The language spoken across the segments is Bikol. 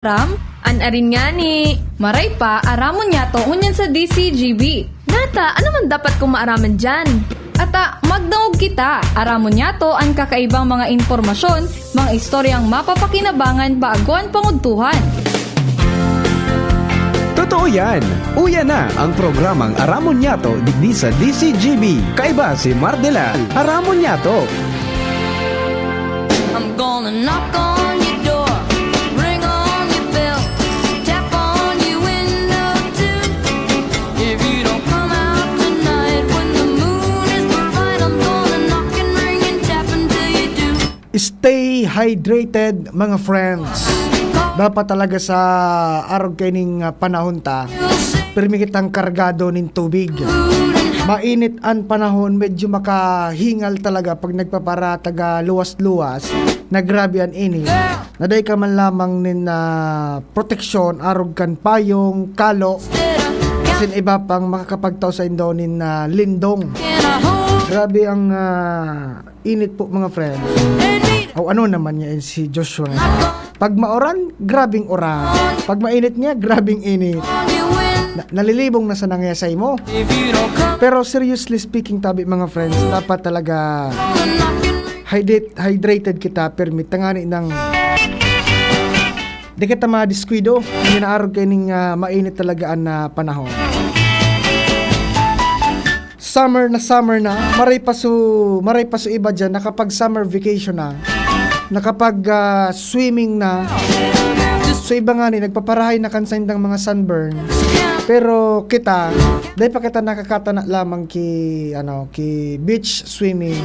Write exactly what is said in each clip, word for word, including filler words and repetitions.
Aram? An arin ngani. Maray pa, aramon niyato ngunyan sa D C G B. Nata, ano man dapat kong maaraman diyan? Ata, magdangog kita. Aramon niyato an kakaibang mga impormasyon, mga istoryang mapapakinabangan bago an pangudtuhan. Totoo yan! Uya na ang programang Aramon Niyato digdi sa D C G B. Kaiba si Mardela. Aramon Niyato! I'm gonna knock on your door, ring on your bell, tap on your window too. If you don't come out tonight when the moon is bright, I'm gonna knock and ring and tap until you do. Stay hydrated, mga friends. Dapat talaga sa arog kaining ah, panahon ta, pirmi kitang kargado nin tubig. Mainit an panahon, medyo makahingal talaga pag nagpaparataga luwas-luwas na grabe an init. Naday ka man lamang nin ah, proteksyon, arog kan payong, kalo, asin iba pang makakapagtao sa indo nin ah, lindong. Grabe ang ah, init po, mga friends. O ano naman niya si Joshua nga? Pag mauran, grabing uran. Pag mainit niya, grabing init. Na, nalilibong na sana niya sa imo. Pero seriously speaking, tabi, mga friends, dapat talaga hydrate, hydrated kita, permit tangani ng di kita madiskuido. Inaarog kaining ah, mainit talaga an ah, panahon. Summer na summer na, maray pa su, maray pa su iba diyan, nakapag summer vacation na, nakapag ah, swimming na. So iba nga ni, nagpaparahay na kan saindang mga sunburn. Pero kita, dahil pa kita nakakatana lamang ki, ano, ki beach swimming.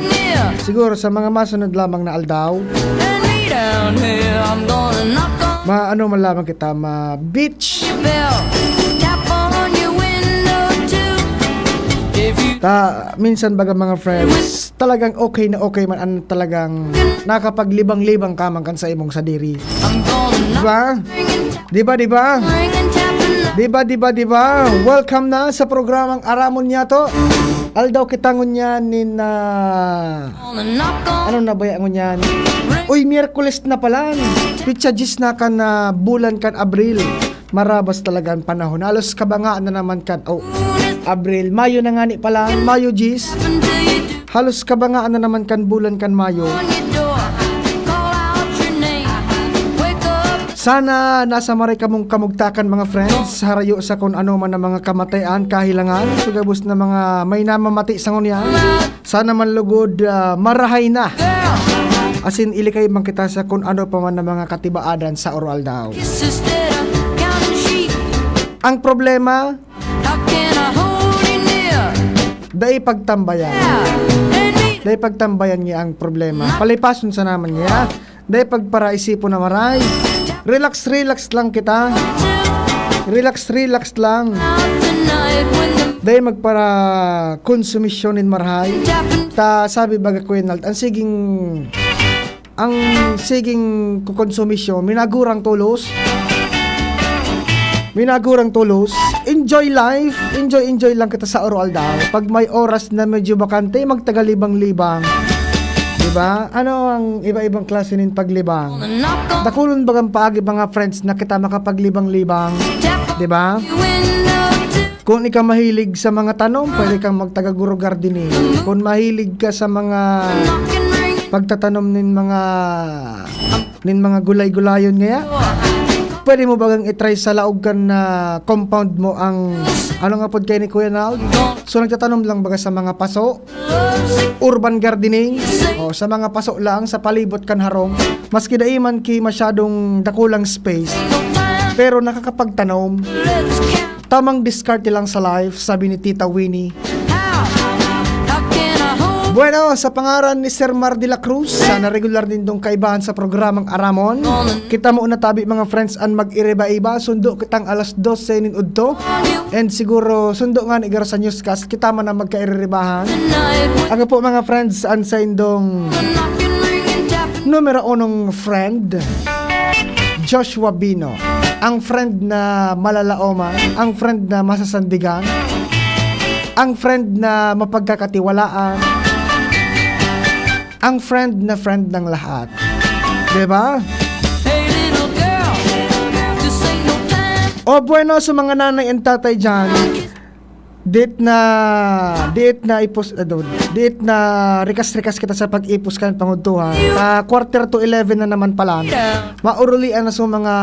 Siguro sa mga masunod lamang na aldaw, Down here, I'm gonna knock on maano man lamang kita, ma beach. your bell, tap on your window too. If you Ta, minsan baga, mga friends, talagang okay na okay man an talagang nakapaglibang-libang ka man kan sa imong sadiri. I'm gonna knock Diba? ring and tap, Diba, diba? ring and tap and Diba, diba, diba? Welcome na sa programang Aramon Niyato. Aldaw kita ngunyan nin ah, gonna knock on ano na ba yan ngunyan? Uy, Miyerkules na pala. Pitsa diyes na kan ah, bulan kan Abril. Marabas talaga ang panahon. Halos kabanga na naman kan, oh, Abril. Mayo na nga ni pala. Mayo diyes. until you do. Halos kabanga na naman kan bulan kan Mayo. On your door, call out your name. Wake up. Sana nasa maray kamong kamugtakan, mga friends, harayo sa kun ano man ang mga kamatayan, kahilangan, so gabos na mga may namamati sa ngunyan. Sana man lugod ah, marahay na. Asin ilikay man kita sa kun ano pa man ang mga katibaadan sa oro-aldaw. Kiss instead of counting sheep. Ang problema, How can I hold you near? dai pagtambayan. Yeah, and me. Dai pagtambayan niya ang problema. Palipason sa naman niya. Dai pagparaisipon na maray. Relax, relax lang kita. Relax, relax lang. Out tonight when the Dai magpara konsumisyon nin marhay. tapping Ta sabi baga Kuya Nald, ang siging ang siging kukonsumisyon, minagurang tulos. Minagurang tulos. Enjoy life. Enjoy, enjoy lang kita sa oro-aldaw. Pag may oras na medyo bakante, magtagalibang-libang. Diba? Ano ang iba-ibang klase nin paglibang? knock on Dakulon bagang paagi, mga friends, na kita makapaglibang-libang. tap Diba? your window too. Kung ikaw mahilig sa mga tanom, pwede kang magtagaguro gardening. Kung mahilig ka sa mga Knock and ring. pagtatanom nin mga nin mga gulay-gulayon ngaya, pwede mo bagang i-try sa laog kan na compound mo ang ano nga pod kay ni Kuya Nald? So nagtatanom lang baga sa mga paso, urban gardening, o sa mga paso lang sa palibot kan harong, maski dai man ki masyadong dakulang space, pero nakakapagtanom. Tamang diskarte lang sa life, sabi ni Tita Winnie. How? How can I hold Bueno, sa pangaran ni Sir Mar de la Cruz, sana regular nindong kaibahan sa programang Aramon. Kita mo na tabi, mga friends, an mag-iriba-iba, sundo kitang alas dose nin udto. And siguro sundo nga ni Igor sa newscast, kita man ang magkairibahan. tonight when Aga po, mga friends, an saindong knock and ring and tap numero unong friend, Joshua Bino. Ang friend na malalaoman, ang friend na masasandigan, ang friend na mapagkakatiwalaan, ang friend na friend ng lahat. Diba? Hey little girl, O bueno, sa mga nanay and tatay dyan, dit na, dit na ipos, ah, do-, dit na rikas-rikas kita sa pag-ipos kan pangudtuhan. Ah, quarter to eleven na naman pala. Maurulian na sa mga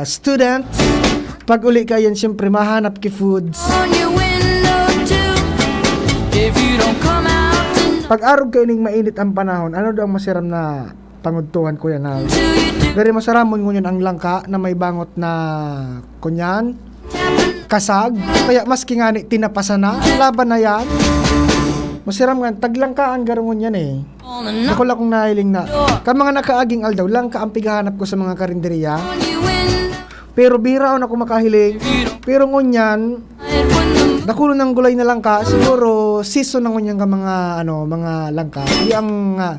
students. Pag uli ka yan, siyempre, mahanap ki foods. Pag-arog kayo ning mainit ang panahon, ano daw ang masiram na pangudtuhan, Kuya Nal? Gari masaramon ngunyan ang langka na may bangot na kunyan, kasag. Kaya maski ngani tinapasa na, laban na yan. Masiram nga, taglangkaan garo ngunyan eh. Ako lang kung nahiling na. Kan mga nakaaging aldaw, langka ang pighahanap ko sa mga karinderya. Pero bihira ako makahiling. Pero ngunyan, nakulo ng gulay na langka, siguro season na ngunyan ka mga, ano, mga langka. Di ang, ah,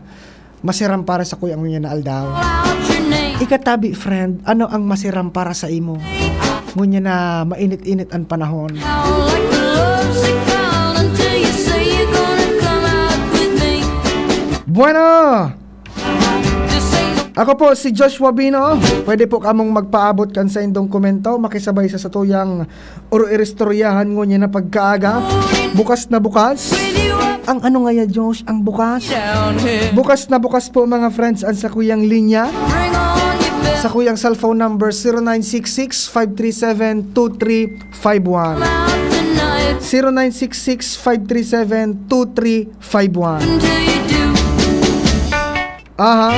masiram para sa kuya ngunyan na aldaw. Ikatabi, friend, ano ang masiram para sa imo? Ngunyan na mainit-init ang panahon. Bueno! Ako po si Joshua Bino. Pwede po kamong magpaabot kan saindong komento, makisabay sa satuyang oro-iristoryahan ngunyan na pagkaaga. Bukas na bukas. Ang ano ngaya, Josh? Ang bukas? Bukas na bukas po, mga friends, ang sakuyang linya. Sakuyang cellphone number, zero nine six six, five three seven, two three five one. Zero nine six six, five three seven, two three five one. Aha.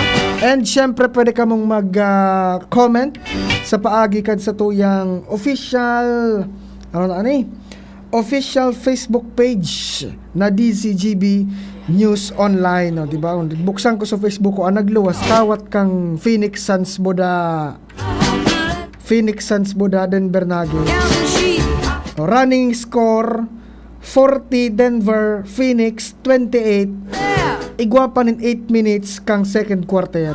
And syempre, pwede kamong mag, ah, comment sa paagi kan satuyang official, ano na, ani? Official Facebook page na D Z G B News Online, no, di ba? Buksan ko sa Facebook ko, ang nagluwas, kawat kang Phoenix Suns Buda, Phoenix Suns Buda, Denver Nuggets. Running score, forty Denver, Phoenix, twenty-eight. Igwa pa nin eight minutes kang second quarter.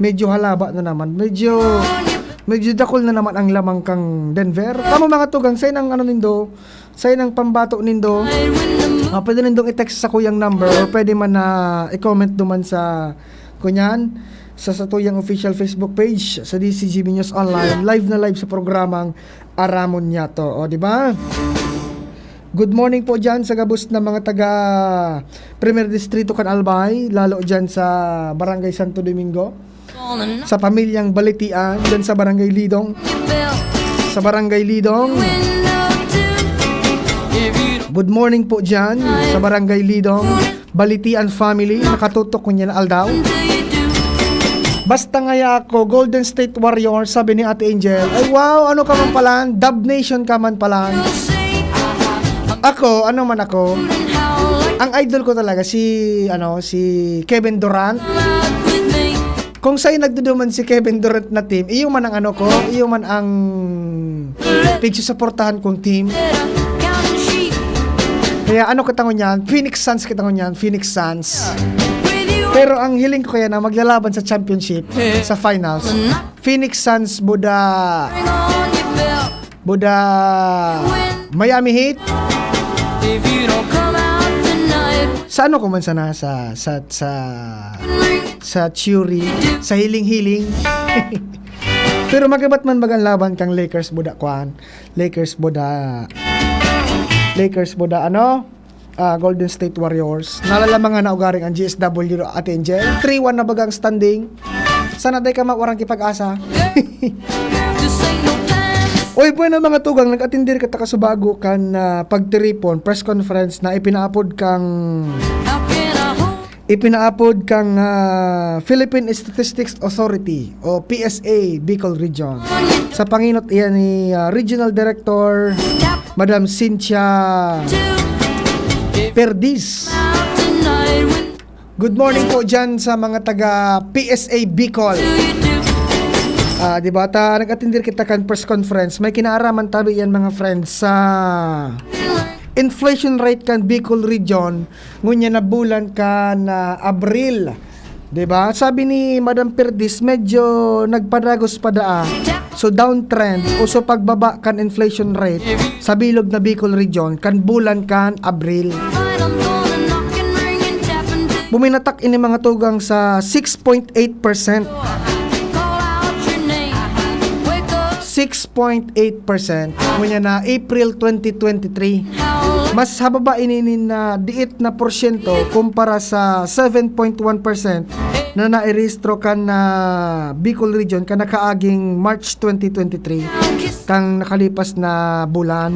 Medyo halaba na naman. Medyo, medyo dakul na naman ang lamang kang Denver. Tama, mga tugang, sa inang ano nindo, sa inang pambato nindo. Ah, pwede nindong i-text sa kuyang number or pwede man na i-comment duman sa kunyan, sa satuyang official Facebook page, sa D Z G B News Online. Live na live sa programang Aramon Niya To. O, di ba? Good morning po dyan sa gabos na mga taga Primer Distrito kan Albay, lalo dyan sa Barangay Santo Domingo, sa pamilyang Balitian, dyan sa Barangay Lidong. Sa Barangay Lidong. Good morning po dyan sa Barangay Lidong. Balitian family, nakatutok ko niya na aldaw. Basta ngaya ako, Golden State Warriors, sabi ni Ate Angel. Ay, wow, ano ka man pala? Dub Nation ka man pala. Ako, ano man ako? Ang idol ko talaga si, ano, si Kevin Durant. Kung sa'yo nagduduman si Kevin Durant na team, iyo man ang ano ko, iyo man ang pigsusuportahan kong team. Kaya ano kita ngunyan? Phoenix Suns kita ngunyan, Phoenix Suns. Pero ang hiling ko kaya na maglalaban sa championship, sa finals. Phoenix Suns, Buda, Buda, Miami Heat. Sa ano ko man sana, sa, sa, sa, sa theory, sa hiling-hiling. Pero magabat man bagang laban kang Lakers, Buda, kwan. Lakers, Buda. Lakers, Buda, ano? Ah, Golden State Warriors. Nalalamangan na ugaring ang G S W, Ate Angel. Three one na bagang standing. Sana day ka mawarang kipag-asa. Oy, bueno, mga tugang, nag-atindir kita kasubago kan, ah, pagtiripon, press conference na ipinaapod kang, ipinaapod kang, ah, Philippine Statistics Authority o P S A Bicol Region. Sa panginot iyan ni, ah, Regional Director Madam Cynthia Perdiz. Good morning po dyan sa mga taga P S A Bicol. Ah, di ba? Ta, nag-atindir kita kan press conference. May kinaaraman tabi yan, mga friends, sa inflation rate kan Bicol Region, ngunyan na bulan kan, ah, Abril. Di ba? Sabi ni Madam Perdiz, medyo nagpadagos pa daa. So, downtrend o so pagbaba kan inflation rate sa bilog na Bicol Region kan bulan kan Abril. Buminatak ini, mga tugang, sa six point eight percent. six point eight percent. Ngunyan na April twenty twenty-three. Mas hababa ini nin, ah, diit na porsyento kumpara sa seven point one percent na nairehistro kan, ah, Bicol Region kan nakaaging March twenty twenty-three, kang nakalipas na bulan.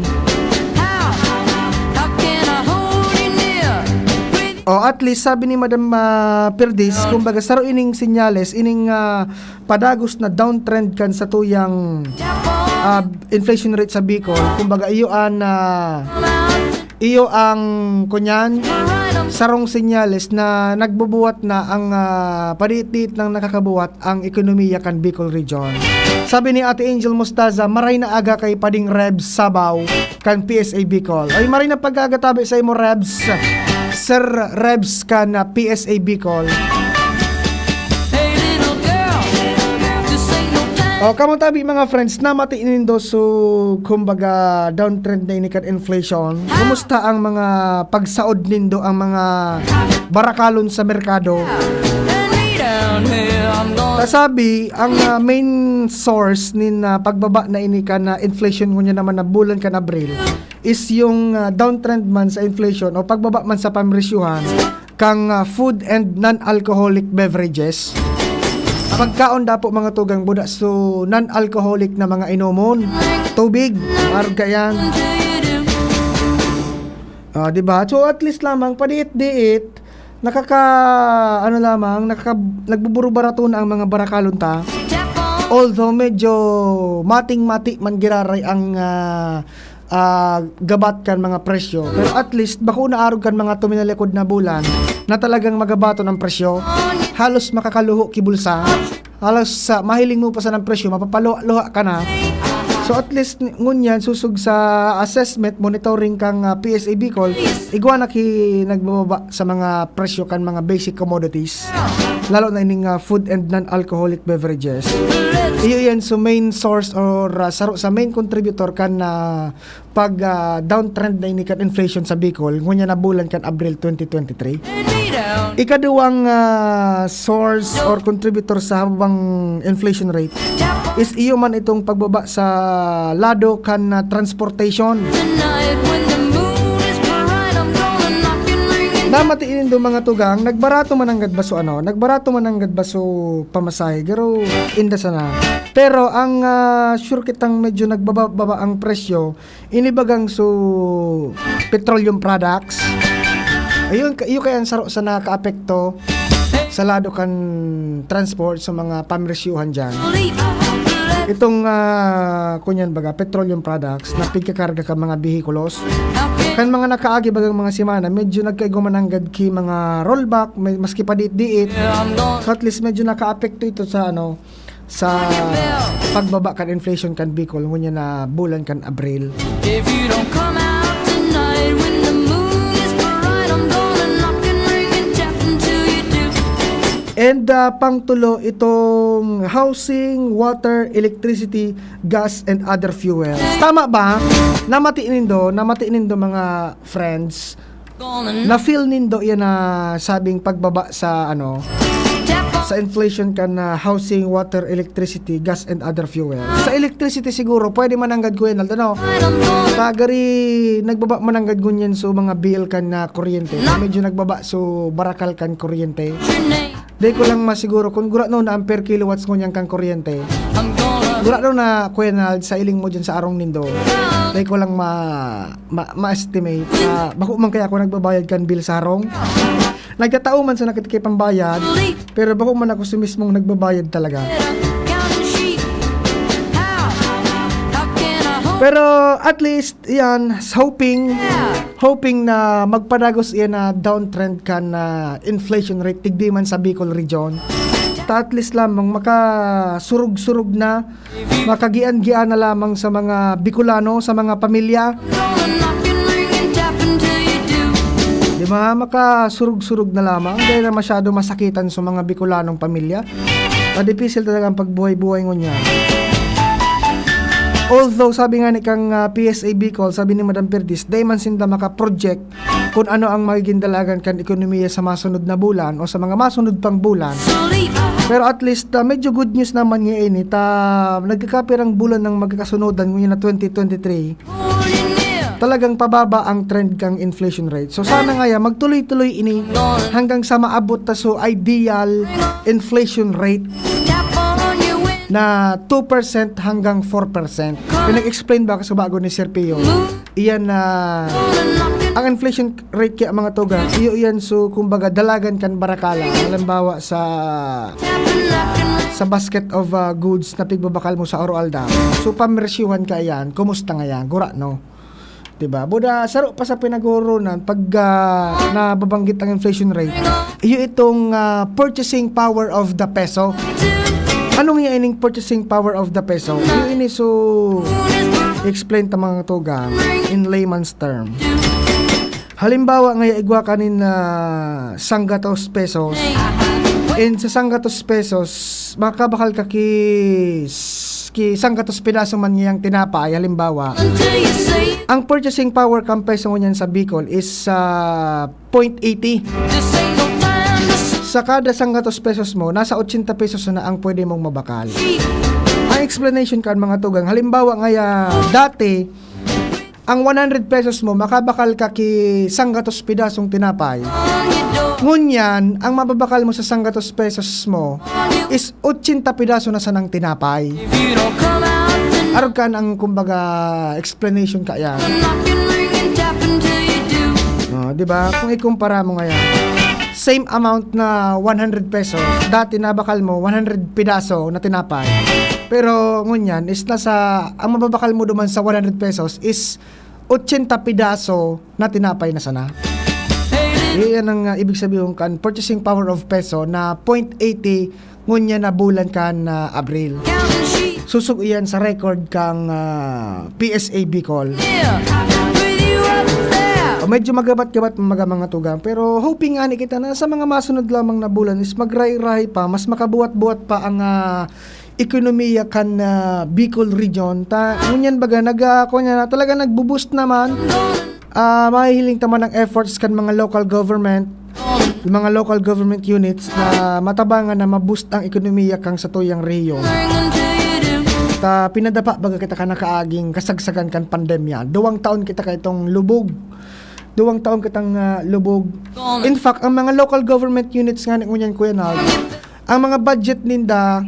O at least, sabi ni Madam, ah, Perdiz, kumbaga, saro ining senyales, ining, ah, padagos na downtrend kan satuyang, ah, inflation rate sa Bicol. Kumbaga, iyo an, ah, iyo ang, kunyan, sarong senyales na nagbubuhat na ang, ah, padiit-diit nang nakakabuhat ang ekonomiya kan Bicol Region. Sabi ni Ate Angel Mostaza, "Maray na aga kay Pading Rebs Sabaw kan P S A Bicol." Ay, maray na pag-aga tabi sa imo, Rebs. Sir Rebs kan, ah, P S A Bicol. O, kamo tabi, mga friends, namati nindo, so, kumbaga, downtrend na ini kan inflation. Kumusta ang mga pagsaod nindo, ang mga barakalon sa merkado? Kasabi, ang, ah, main source nin, ah, pagbaba na ini kan, ah, inflation ngunyan naman na bulan kan Abril is yung, ah, downtrend man sa inflation o pagbaba man sa pamresyuhan kan, ah, food and non-alcoholic beverages. Pagkaon dapo, mga tugang, buda so non-alcoholic na mga inomon, tubig, arog kaiyan. Ah, di ba? So, at least lamang, padiit-diit, nakaka-, ano lamang, nakaka-, nagbuburo-barato na ang mga barakalon ta. Although medyo mating-mati man giraray ang, ah, ah, gabat kan mga presyo. Pero at least, bako na arog kan mga tuminalikod na bulan na talagang magabaton ang presyo. Halos makakaluho ki bulsa. Halos sa mahiling mo pa sana ang presyo, mapapaluha-luha ka na. So at least, n-, ngunyan, susog sa assessment, monitoring kang, ah, P S A Bicol, igwa na ki nagbababa sa mga presyo kan mga basic commodities, lalo na ining, ah, food and non-alcoholic beverages. Iyo yan, so main source or, ah, saro sa main contributor kan, ah, pag, ah, downtrend na ini kan inflation sa Bicol, ngunyan na bulan kan Abril twenty twenty-three. Ikaduwang, ah, source or contributor sa hababang inflation rate is iyo man itong pagbaba sa lado kan, ah, transportation. Namati nindo, mga tugang, nagbarato man nanggad baso, ano, nagbarato man nanggad baso pamasahe, garo inda sana. Pero ang, ah, sure kitang medyo nagbaba-baba ang presyo, inibagang so petroleum products. Ayun, ka-, iyo kaya ang saro sa nakaapekto sa lado kan transport sa mga pamresyuhan diyan. Itong, ah, kunyan baga, petroleum products na pigkakarga ka mga bihikulos. Kan mga nakaagi bagang mga semana, medyo nagkaigwa man nanggad ki mga rollback, may, maski pa diit-diit. So at least medyo nakaapekto ito sa, ano, sa pagbaba kan inflation kan Bicol ngunyan na bulan kan Abril. If you don't come out tonight when the moon is bright, I'm gonna knock and ring and tap until you do. And, ah, pangtulo itong housing, water, electricity, gas, and other fuels. Tama ba? Namati nindo, namati nindo, mga friends. Na-feel nindo yan na sabing pagbaba sa, ano, sa inflation kan, ah, housing, water, electricity, gas, and other fuel. Sa electricity siguro, pwede mananggad, Kuya Nald, ano? Tagari, nagbaba mananggad ngunyan so mga bill kan, ah, kuryente. Medyo nagbaba so barakal kan kuryente. Di ko lang masiguro kung gurano na ang per kilowatts ngunyan kan kuryente. Gurano na, Kuya Nald, sa iling mo dyan sa arong nindo. Di ko lang ma-, ma-, ma-estimate. Ah, bako man kaya ako nagbabayad kan bill sa harong. Nagtatao man sa nakit-, kay pambayad, pero bako man ako sa mismong nagbabayad talaga. Pero at least, yan, hoping, hoping na magpadagos iyan na downtrend kan, ah, inflation rate, digdi man sa Bicol Region. Ta at least lamang makasurog-surog na, makagian-gian na lamang sa mga Bicolano, sa mga pamilya. Di ba? Makasurog-surog na lamang. Dahil na masyado masakitan sa mga Bicolanong pamilya. Madipisil talaga ang pagbuhay-buhay ngunyan. Although, sabi nga ni kang, ah, P S A Bicol, sabi ni Madam Perdiz, dai man sinda makaproject kung ano ang magiging dalagan kan ekonomiya sa masunod na bulan o sa mga masunod pang bulan. Pero at least, ah, medyo good news naman nga ini. Ta, nagkakapirang bulan ng magkakasunodan, ngunyan na twenty twenty-three, talagang pababa ang trend kang inflation rate. So, sana nga yan, magtuloy-tuloy ini hanggang sa maabot ta so ideal inflation rate na two percent hanggang four percent. Pinag-explain ba sa bago ni Sir Pio? Iyan na ang inflation rate kaya, mga tugang, iyo iyan, so, kumbaga, dalagan kan barakala. Halimbawa, sa, sa basket of, ah, goods na pigbabakal mo sa araw-aldaw. So, pamersyuhan ka iyan, kumusta nga yan? Gura, no? Diba? Buda, saro pa sa pinaghuhuronan, pag, ah, nababanggit ang inflation rate, iyo itong, ah, purchasing power of the peso. Ano nga ining purchasing power of the peso? Iyo ini, so, explain ta, mga tugang, in layman's term. Halimbawa, nga igwa ka nin, ah, sanggatos pesos. And sa sanggatos pesos, makabakal ka ki, ki sanggatos pidaso man ngayang tinapay, halimbawa. Ang purchasing power kan peso ngunyan sa Bicol is, ah, point eighty. Sa kada sanggatos pesos mo, nasa ochenta pesos na ang pwede mong mabakal. Ang explanation kan, mga tugang, halimbawa ngaya, dati, ang one hundred pesos mo, makabakal ka ki sanggatos pidasong tinapay. Ngunyan, ang mababakal mo sa sanggatos pesos mo is ochenta pidaso na sanang tinapay. Arog kan ang, kumbaga, explanation ka yan. Oh, di ba? Kung ikumpara mo ngayon, same amount na one hundred pesos, dati nabakal mo one hundred pidaso na tinapay. Pero ngunyan is nasa, ang mababakal mo duman sa one hundred pesos is ochenta pidaso na tinapay na sana. Iyan ang, ah, ibig sabihin kan purchasing power of peso na point eighty ngunyan na bulan kan, ah, Abril. Susog iyan sa record kang, ah, P S A Bicol. O, medyo magabat-gabat mga, mga tugang, pero hoping ani kita na sa mga masunod lamang na bulan is magrahay-rahay pa, mas makabuhat-buhat pa ang, ah, ekonomiya kan, ah, Bicol Region. Ta, ngunyan baga, nag, ah, kuwan na, talaga nagbo-boost naman. Ah, mahihiling ta man ang efforts kan mga local government, mga local government units na matabangan na ma-boost ang ekonomiya kan satuyang rehiyon. Ta, pinadapa baga kita kan nakaaging kasagsagan kan pandemya. Duwang taon kita kaitong lubog. Duwang taon kitang, ah, lubog. In fact, ang mga local government units nga ngunyan, Kuya Nald, ang mga budget ninda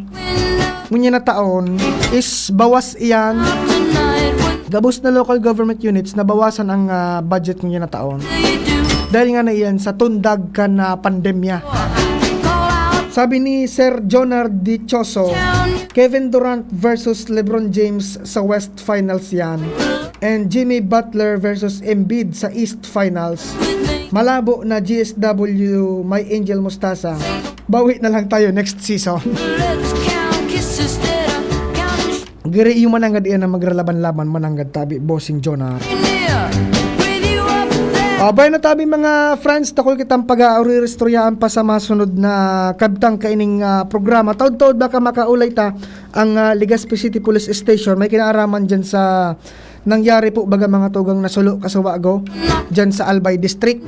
ngunyan na taon is bawas iyan. Gabos na local government units, nabawasan ang, ah, budget ngunyan na taon. Dahil nga na iyan sa tundag kan, ah, pandemya. Sabi ni Sir Jonar Dichoso, Kevin Durant versus LeBron James sa West Finals yan. And Jimmy Butler versus Embiid sa East Finals. Malabo na G S W, may Angel Mostasa. Bawi na lang tayo next season. Giri, iyo mananggad iyan na magralaban-laban, mananggad tabi, Bossing Jonar. Ah, bueno, tabi, mga friends, takol kitang pag-aaristoryaan pa sa masunod na kabtang kaining, ah, programa. Taod-taod baka makaulay ta ang, ah, Legazpi City Police Station. May kinaaraman dyan sa nangyari po, baga, mga tugang, na sulo kasuwago dyan sa Albay District.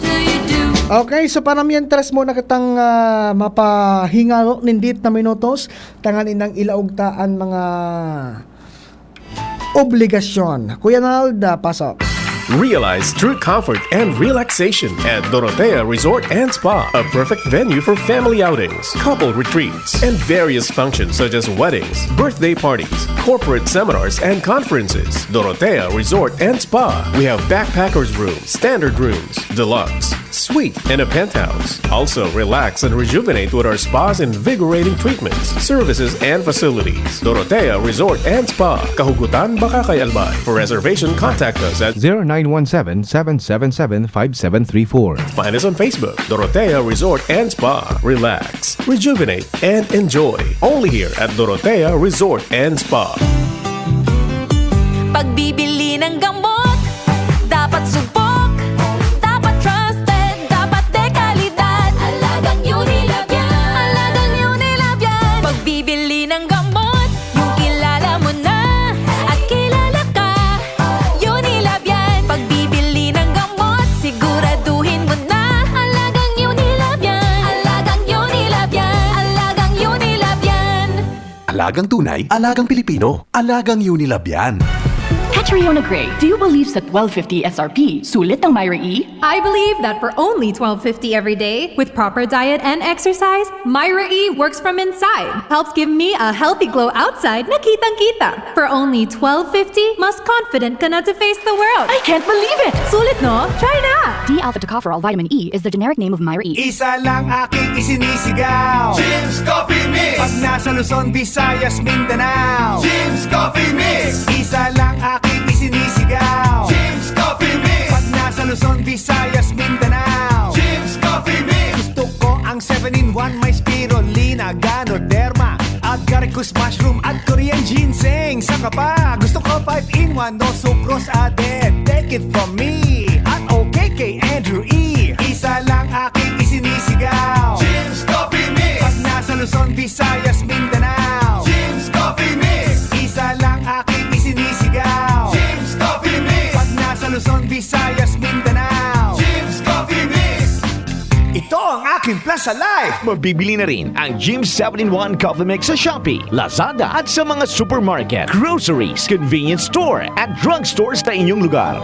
Okay, so para mientras muna kitang, ah, mapahingal nindit na minutos, tanganing ilaog ta an mga obligasyon. Kuya Nalda, pasok. Realize true comfort and relaxation at Dorotea Resort and Spa, a perfect venue for family outings, couple retreats, and various functions such as weddings, birthday parties, corporate seminars, and conferences. Dorotea Resort and Spa. We have backpackers room, standard rooms, deluxe, suite, and a penthouse. Also, relax and rejuvenate with our spa's invigorating treatments, services, and facilities. Dorotea Resort and Spa, Kahugutan, Bacacay, Albay. For reservation, contact us at zero nine one seven, seven seven seven, five seven three four. Find us on Facebook, Dorotea Resort and Spa. Relax, rejuvenate, and enjoy. Only here at Dorotea Resort and Spa. Pagbibili ng gamot, dapat subok, dapat trusted, dapat dekalidad. Alagang Unilab yan. Alagang Unilab yan. Pagbibili ng gamot, yung kilala mo na at kilala ka. Unilab yan. Pagbibili ng gamot, siguraduhin mo na. Alagang Unilab yan. Alagang Unilab yan. Alagang Unilab. Alagang tunay, alagang Pilipino, alagang Unilab yan. Catriona Gray, do you believe sa twelve fifty S R P, sulit ang Myra E? I believe that for only twelve fifty every day, with proper diet and exercise, Myra E works from inside. Helps give me a healthy glow outside na kitang-kita. For only twelve fifty, mas confident ka na to face the world. I can't believe it! Sulit, no? Try na! D-alpha tocopherol vitamin E is the generic name of Myra E. Isa lang aking isinisigaw. Jim's Coffee Mix! Pag nasa Luzon, Visayas, Mindanao. Jim's Coffee Mix! Isa lang aking isinisigaw. Jim's Coffee Mix! Pag nasa Luzon, Visayas, Mindanao. Jim's Coffee Mix! Gusto ko ang seven-in-one, may spirulina, ganoderma, agaricus mushroom at Korean ginseng. Saka pa, gusto ko five-in-one, no sucrose added. Take it from me, at okay kay Andrew E. Isa lang aking isinisigaw. Jim's Coffee Mix! Pag nasa Luzon, Visayas, Mindanao. Jim's Coffee Mix! Isa lang aking isinisigaw. Jim's Coffee Mix! Pag nasa Luzon, Visayas, Mindanao. Jim's Coffee Mix! Ito ang aking Plaza Life. Mabibili na rin ang Jim seven-in-one Coffee Mix sa Shopee, Lazada at sa mga supermarket, groceries, convenience store at drugstores na inyong lugar.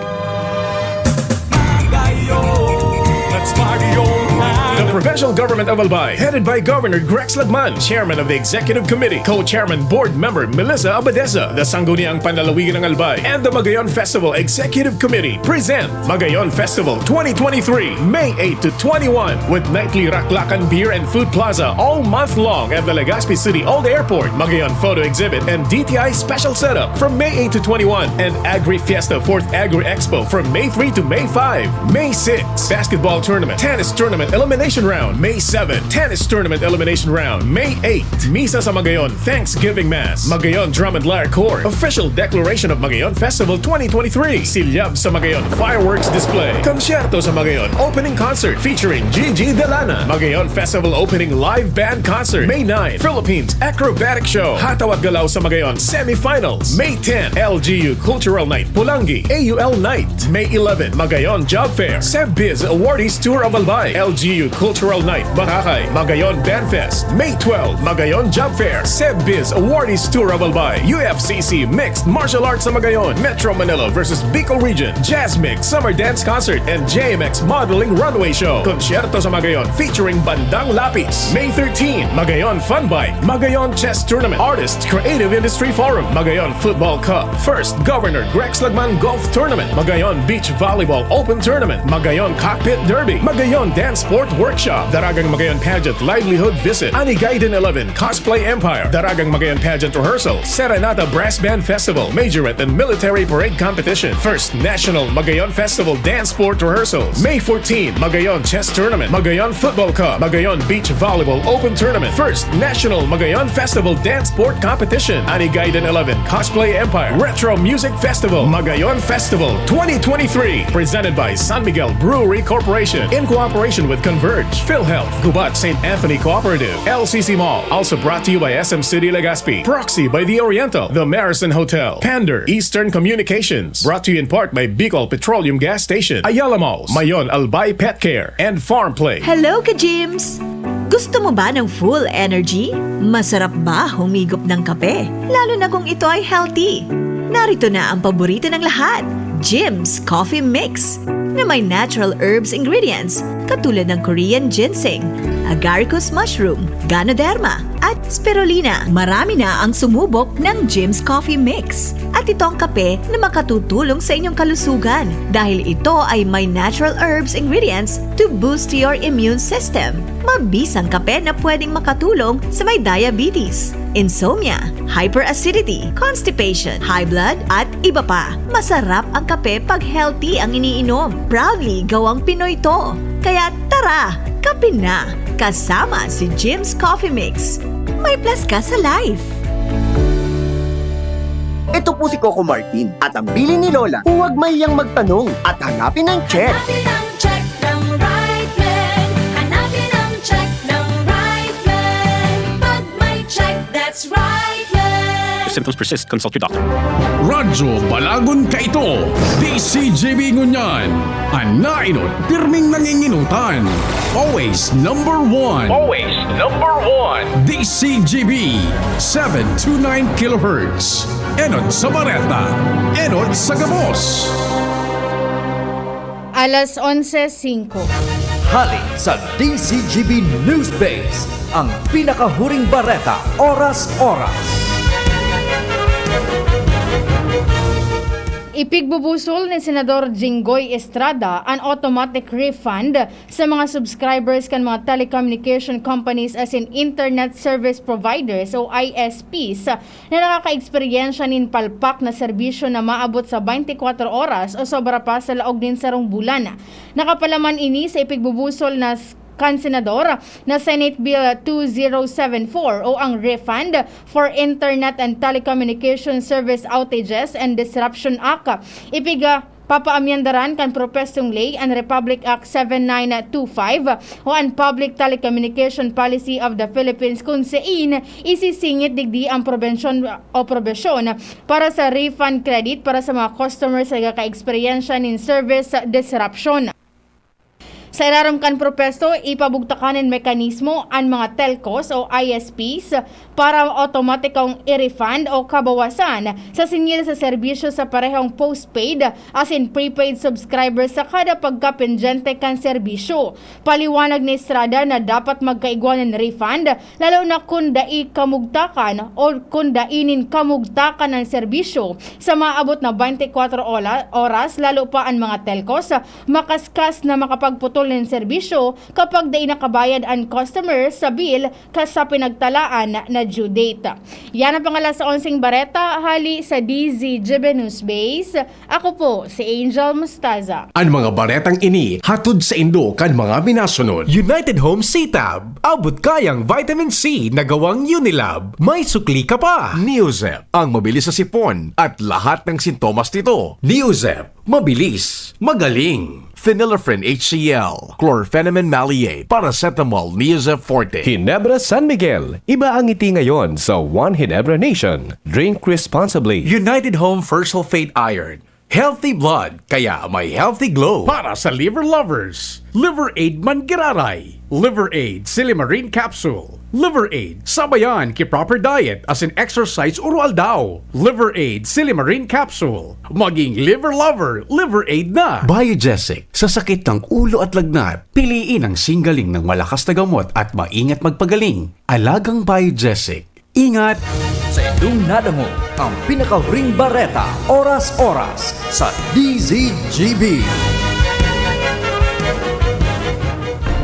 The provincial government of Albay, headed by Governor Grex Lagman, chairman of the executive committee, co-chairman board member Melissa Abadesa, the Sangguniang Panlalawigan ng Albay, and the Magayon Festival Executive Committee, present Magayon Festival twenty twenty-three, May eight to twenty-one, with nightly Raklakan Beer and Food Plaza all month long at the Legazpi City Old Airport, Magayon Photo Exhibit and D T I special setup from May eight to twenty-one, and Agri Fiesta fourth Agri Expo from May three to May five. May six, basketball tournament, tennis tournament elimination round. May seven, tennis tournament elimination round. May eight, Misa sa Magayon, Thanksgiving Mass. Magayon Drum and Lyre Corps, official declaration of Magayon Festival twenty twenty-three. Silyab sa Magayon, fireworks display. Konsyerto sa Magayon, opening concert featuring Gigi Delana. Magayon Festival opening live band concert. May nine, Philippines acrobatic show. Hataw at galaw sa Magayon, semifinals. May ten, L G U Cultural Night, Pulangi, A U L Night. May eleven, Magayon Job Fair, SEBBIZ Awardees Tour of Albay, L G U Cultural Night, Boracay, Magayon Band Fest. May twelve, Magayon Job Fair, SEBBIZ Awardees Tour of Albay, U F C C Mixed Martial Arts sa Magayon, Metro Manila versus Bicol Region, Jazz Mix Summer Dance Concert, and J M X Modeling Runway Show. Konsyerto sa Magayon featuring Bandang Lapis. May thirteen, Magayon Fun Bike, Magayon Chess Tournament, Artists Creative Industry Forum, Magayon Football Cup, First Governor Grex Lagman Golf Tournament, Magayon Beach Volleyball Open Tournament, Magayon Cockpit Derby, Magayon Dance Sport Workshop, Daragang Magayon Pageant Livelihood Visit, Anigayden eleven Cosplay Empire, Daragang Magayon Pageant Rehearsal, Serenata Brass Band Festival, Majorette and Military Parade Competition, First National Magayon Festival Dance Sport Rehearsals, May fourteen, Magayon Chess Tournament, Magayon Football Cup, Magayon Beach Volleyball Open Tournament, First National Magayon Festival Dance Sport Competition, Anigayden eleven Cosplay Empire, Retro Music Festival, Magayon Festival twenty twenty-three, presented by San Miguel Brewery Corporation, in cooperation with Converge, PhilHealth, Gubat Saint Anthony Cooperative, L C C Mall, also brought to you by S M City Legazpi, Proxy by The Oriental, The Marison Hotel, Pander, Eastern Communications, brought to you in part by Bicol Petroleum Gas Station, Ayala Malls, Mayon Albay Pet Care, and Farm Play. Hello, ka-Jims! Gusto mo ba ng full energy? Masarap ba humigop ng kape? Lalo na kung ito ay healthy. Narito na ang paborito ng lahat, Jims Coffee Mix, na may natural herbs ingredients katulad ng Korean ginseng, agaricus mushroom, ganoderma, at spirulina. Marami na ang sumubok ng Jims Coffee Mix. At ito ang kape na makatutulong sa inyong kalusugan dahil ito ay may natural herbs ingredients to boost your immune system. Mabisang kape na pwedeng makatulong sa may diabetes, insomnia, hyperacidity, constipation, high blood, at iba pa. Masarap ang kape pag healthy ang iniinom. Proudly gawang Pinoy to. Kaya tara, kape na! Kasama si Jim's Coffee Mix. May plus ka sa life! Ito po si Coco Martin at ang bilin ni Lola, huwag mahiyang magtanong at hanapin ang check. Hanapin ang check ng Brightman. Hanapin ang check ng Brightman. Pag may check, that's Brightman. Symptoms persist, consult your doctor. Radyo Balagon kaito, D C G B ngunyan. An nainot, pirming nanginginotan. Always number one. Always number one. D C G B, seven two nine kilohertz. Enot sa bareta, enot sa gabos. Alas onse singko. Hali sa D C G B News Base, ang pinakahuring bareta, oras-oras. Ipigbubusol ni Senador Jinggoy Estrada an automatic refund sa mga subscribers kan mga telecommunication companies asin internet service providers o I S Ps na nakakaeksperyensya nin palpak na serbisyo na maabot sa twenty-four oras o sobra pa sa laog nin sarong bulan. Nakapalaman ini sa ipigbubusol na s-, kan Senador na Senate Bill two zero seven four o ang Refund for Internet and Telecommunication Service Outages and Disruption Act. Ipiga papaamyandaran kan propestong ley an Republic Act seven nine two five o an Public Telecommunication Policy of the Philippines, kun sain isisingit digdi ang probensyon o probesyon para sa refund credit para sa mga customers na nagkakaeksperyensya nin service disruption. Sa ilarom kan propesto, ipabugtakan nin mekanismo an mga telcos o I S Ps para otomatikong i-refund o kabawasan sa singil sa serbisyo sa parehong postpaid asin prepaid subscribers sa kada pagkapendyente kan serbisyo. Paliwanag ni Estrada na dapat magkaigwa nin refund, lalo na kun dai kamugtakan o kun dai nin kamugtakan an serbisyo sa maabot na twenty-four ola-, oras, lalo pa an mga telcos, makaskas na makapagputol nin serbisyo kapag dai nakabayad an customer sa bill ka sa pinagtalaan na due date. Yan ang pangalas sa onseng bareta, hali sa D Z G B News Base. Ako po si Angel Mostaza. An mga baretang ini hatod saindo kan mga minasunod. United Home C-Tab, abot kayang vitamin C na gawang Unilab. May sukli ka pa. Neozep, ang mabilis sa sipon at lahat ng sintomas nito. Neozep, mabilis, magaling. Phenylephrine H C L, chlorphenamine maleate, paracetamol, Neozep Forte. Ginebra San Miguel, iba ang ngiti ngayon sa One Ginebra Nation. Drink responsibly. United Home Fersulfate Iron. Healthy blood, kaya may healthy glow. Para sa liver lovers, Liver Aid Manggiraray, Liver Aid Silimarin Capsule, Liver Aid sabayan ki proper diet asin exercise oro-aldaw, Liver Aid Silimarin Capsule. Maging liver lover, Liver Aid na! Biogesic, sa sakit ng ulo at lagnat, piliin ang singgaling ng malakas na gamot at maingat magpagaling. Alagang Biogesic. Ingat! Sa indong nadangog ang pinakahuring bareta, oras-oras, sa D Z G B.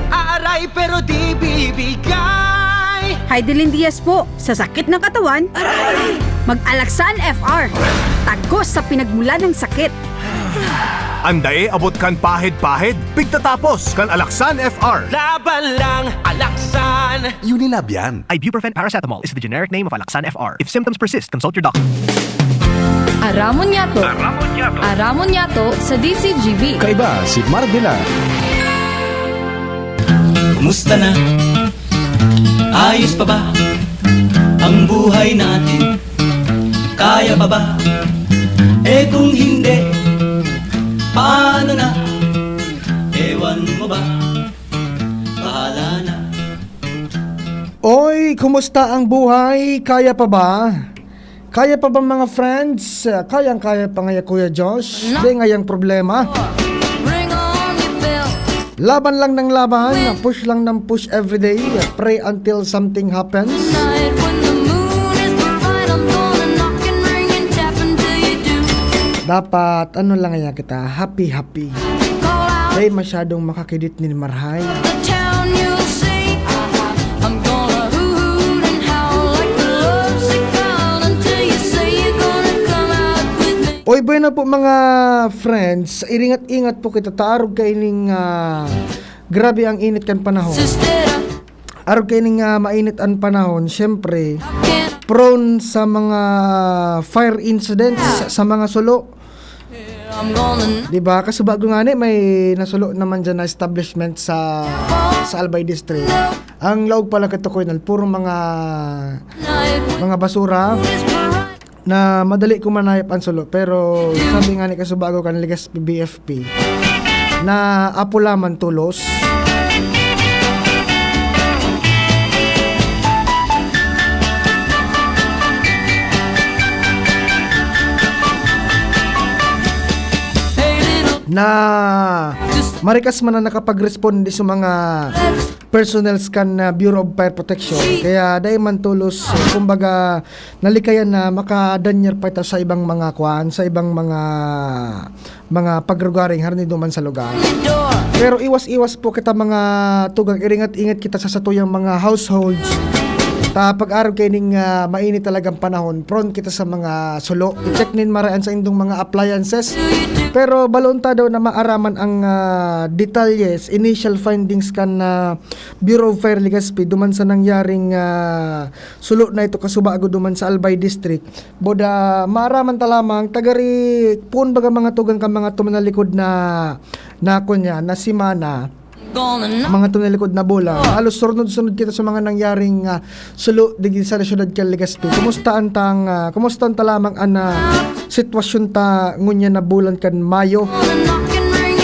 Aaray pero di bibigay. Heidelin Diaz po, sa sakit ng katawan, mag-Alaxan F R. Tagos sa pinagmula ng sakit. An dae abot kan pahid-pahid, pigtatapos kan Alaxan F R. Laban lang, Alaxan! Unilab yan. Ibuprofen paracetamol is the generic name of Alaxan F R. If symptoms persist, consult your doctor. Aramon Yato. Aramon Yato. Aramon Yato sa D C G B. Kaiba si Mark Villar. Kumusta na? Ayos pa ba ang buhay natin? Kaya pa ba? Eh, kung hindi, paano na? Ewan mo ba? Bahala na. Oy, kumusta ang buhay? Kaya pa ba? Kaya pa ba, mga friends? Kayang-kaya pa ngaya, Kuya Josh? Di ngayang problema. Laban lang ng laban, push lang ng push everyday, pray until something happens. Dapat, ano lang ngaya kita, happy-happy. Di masyadong makakidit nin marahay. Oy, bueno po, mga friends, iringat-ingat po kita, ta arog kaining, ah, grabe ang init kan panahon. Arog kaining, ah, mainit ang panahon, syempre, prone sa mga fire incidents sa mga sulo. Di ba? Kasubago ngani, may nasulo naman dyan na establishment sa, sa Albay District. Ang laog pala katukoy na, puro mga, mga basura. na madali ko manayap ang sulo, pero sabi nga ni kasubago kan Legazpi B F P, na apula man tolos. Na marikas man na nakapag-responde sa mga personnels kan, ah, Bureau of Fire Protection. Kaya dai man tolos, kumbaga, nalikayan na makadanyar pa ito sa ibang mga kuan, sa ibang mga, mga pagrugaring harani duman sa lugar. Pero iwas-iwas po kita mga tugang, iringat-ingat kita sa satuyang mga households. Ta pag-arog kaining, ah, mainit talagang panahon, prone kita sa mga sulo. I-check nin maray an saindong mga appliances. Pero balon ta daw na maaraman ang, ah, detalyes, initial findings kan, ah, Bureau of Fire Legazpi duman sa nangyaring, ah, sulo na ito kasubago duman sa Albay District. Boda, maaraman ta lamang, tagari, poon baga mga tugang kan mga tuminalikod na, na kunya, na semana. Mga tuminalikod na bulan. Halos surnod-sunod kita sa mga nangyaring, ah, sulo digdi sa syudad kan Legazpi. Kumusta an tang, ah, kumusta an ta lamang an, ah, sitwasyon ta ngunyan na bulan kan Mayo?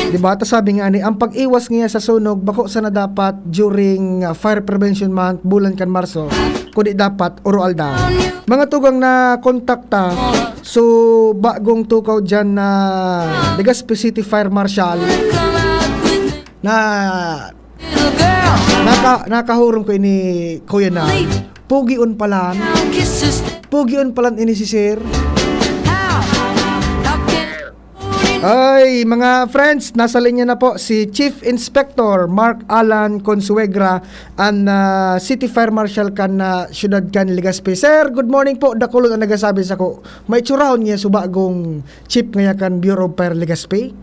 Di ba? Ta sabi nga ni, ang pag-iwas niya sa sunog, bako sana dapat during, ah, Fire Prevention Month, bulan kan Marso, kundi dapat uro aldaw. Mga tugang na kontakta, so bagong tukaw dyan na Legazpi City Fire Marshal, na naka-, nakahurong ko ini, Kuya Nard. Pugion palan. Pugion palan ini si Sir. Ay, mga friends, nasa linya na po si Chief Inspector Mark Alan Consuegra, an, ah, City Fire Marshal kan, ah, siyudad kan Legazpi. Sir, good morning po. Dakulon ang nagasabi sa ko. May tsurahon niya sa bagong chief ngaya kan Bureau of Fire Legazpi?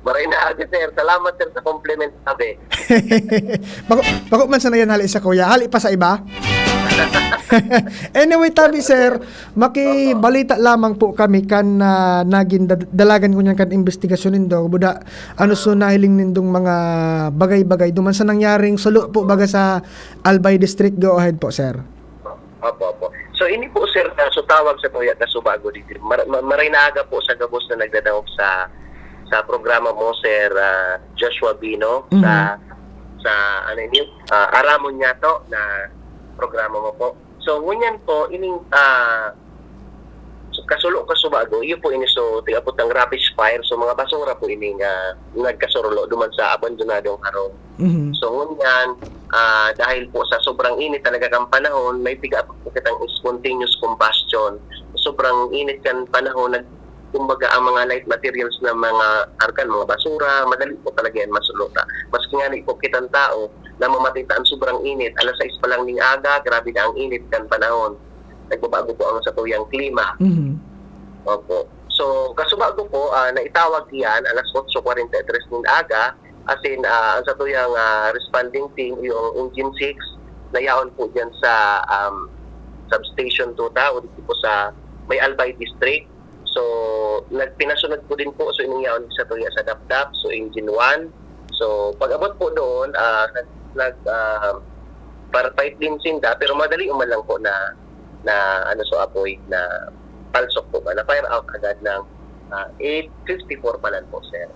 Maray na aga, sir. Salamat, sir, sa compliment, sabi. Bako, bako man sana yan, hali sa kuya. Hali pa sa iba? Anyway, tabi, sir, makibalita lamang po kami kan, ah, naging dad-, dalagan ko niyan kan investigasyon nindo. Buda, ano so nahiling nindong mga bagay-bagay duman sa nangyaring sulo po baga sa Albay District? Go ahead po, sir. Opo, opo. So, ini po, sir, na so tawag sa tuya na subago digdi. Mar-, ma-, maray na aga po sa gabos na nagdadangog sa, sa programa mo, Sir, ah, Joshua Bino, Mhm. sa, sa, ano yun, ah, Aramon Niyato na programa mo po. So, ngunyan po, ining, ah, so, kasulo, kasubago, iyo po ini, so, tig-abot ng rubbish fire. So, mga basura po ini nga nagkasurulo duman sa abandonadong harong. Mhm. So, ngunyan, ah, dahil po sa sobrang init talaga kan panahon, may piga po kitang spontaneous combustion. Sobrang init kan panahon, nag-, kumbaga, ang mga light materials na mga arkan, mga basura, madali po talaga yan masulo ta. Maski nga ni po kitang tao, namamatay ta an sobrang init. Alas sais pa lang ning aga, grabe na ang init kan panahon. Nagbabago po ang satuyang klima. Mhm. Opo. So, kasubago po, ah, naitawag iyan alas otso kwarenta y tres nin aga, as in, ah, ang satuyang, ah, responding team, yung Engine six, na yaon po dyan sa, um, Substation two ta, o dito po sa may Albay District. So, nagpinasunod po din po, so, inong yaon sa tuya sa Dapdap, so, Engine one. So, pag-abot po doon, ah, nag, nag, ah, firefight din sinda, pero madali man lang po na, na, ano, so, apoy na palsok po ba, na fire out agad ng, ah, eight fifty-four pa lang po, sir.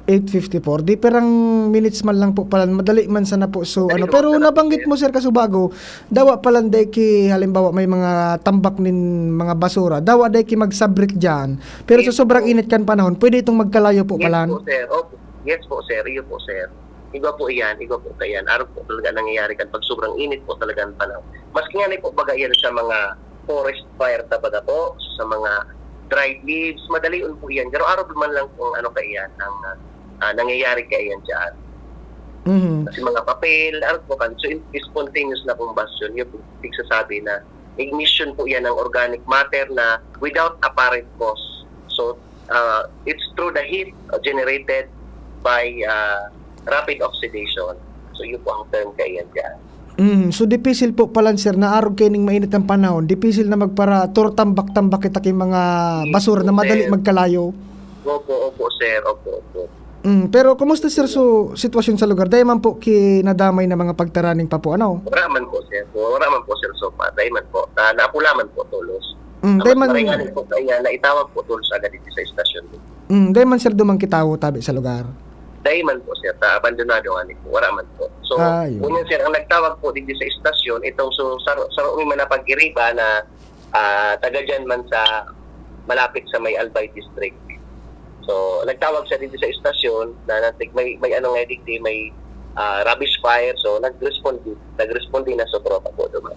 Eight fifty-four. Di perang minutes man lang po palan, madali man sana po. So, Madali ano, naman pero sana po, nabanggit sir. Mo, sir, kasubago, dawa palan dai ki, halimbawa, may mga tambak nin mga basura, dawa dai ki magsabrik diyan. Pero sa Yes sobrang po. Init kan panahon, pwede itong magkalayo po Yes palan. Po, sir. Opo. Yes po, sir. Iyo po, sir. Iba po iyan. Iba po kaiyan. Arog po talaga nangyayari kan pag sobrang init po talaga ang panahon. Maski nga ni po baga iyan sa mga forest fire ta baga po, sa mga dried leaves, madalion po iyan. Pero arog man lang kung ano kaiyan ang, ah, nangyayari kaiyan diyan. Mhm. Kasi mga papel, arog po kan, so, in-, spontaneous na combustion, yung pagsasabi na ignition po iyan ng organic matter na without apparent cause. So, ah, it's through the heat, ah, generated by, ah, rapid oxidation. So, yun po ang term kaiyan diyan. Mm, so dipisil po palan, sir, na arog kaining mainit ang panahon, dipisil na magpara-, turo tambak-tambak kita ki mga Yes basura po, na madali sir. Magkalayo. Opo, opo, sir. Opo, opo. Mm, pero kumusta, sir, so sitwasyon sa lugar? Dai man po kinadamay na mga pagtaraning pa po, ano? Wala man po, sir. Wala man po, sir, so far. Dai man po. Na, naapula man po, tolos. Mm, Ang dai mas man, maray nga po, kaya na itawag po, tolos agad dito sa istasyon. Mm, dai man, sir, duman kitawo tabi sa lugar. Dai man po, sir. Ta, abandonado nga po. Wala man po. So, Ah, yun. Ngunyan, sir, ang nagtawag po dito sa istasyon, itong so, saro, saro mi man na pag-iriba na ah, taga dyan man sa malapit sa may Albay District. So, nagtawag siya dito sa istasyon na natig-, may, may ano nga digdi, may ah, rubbish fire. So, nag-respond, nag-respond din na sa tropa po doon.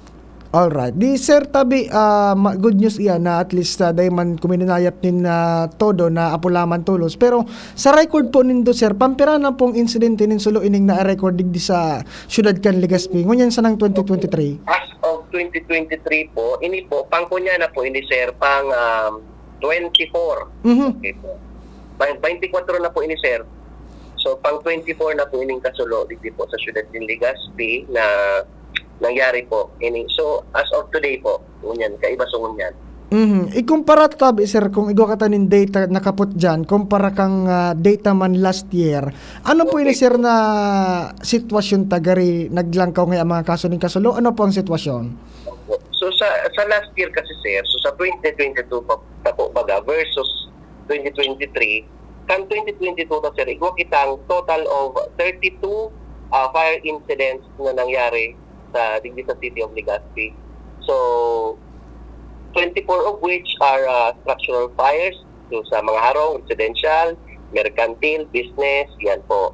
Alright. Di, sir, tabi, ah, ma-, good news iyan na at least, ah, dai man kumininayap nin, ah, todo na apula man tolos. Pero sa record po nindo, sir, pampira na pong insidente nin sulo ining na-record digdi sa siyudad kan Legazpi ngunyan sanang twenty twenty-three? As of twenty twenty-three po, ini po, pangkunya na po ini, sir, pang um, twenty-four. Mhm. Okay po. Pang twenty-four na po ini, sir. So, pang twenty-four na po ining kasulo digdi po sa siyudad ng Legazpi na nangyari po ini. So, as of today po, ngunyan, kaiba sa ngunyan. Mhm. Ikumpara ta tabi, sir, kung igwa kita nin data na kapot diyan, kumpara kang, ah, data man last year, ano po ini, Okay. sir, na sitwasyon ta gari naglangkaw ngaya mga kaso nin kasulo? Ano po ang sitwasyon? So, sa sa last year kasi, sir, so sa twenty twenty-two pa, pa po, baga, versus twenty twenty-three, kan twenty twenty-two ta, sir, igwa kitang total of thirty-two ah, fire incidents na nangyari sa digdi sa City of Legazpi. So, twenty-four of which are ah, structural fires, so sa mga harong, residential, mercantil, business, yan po.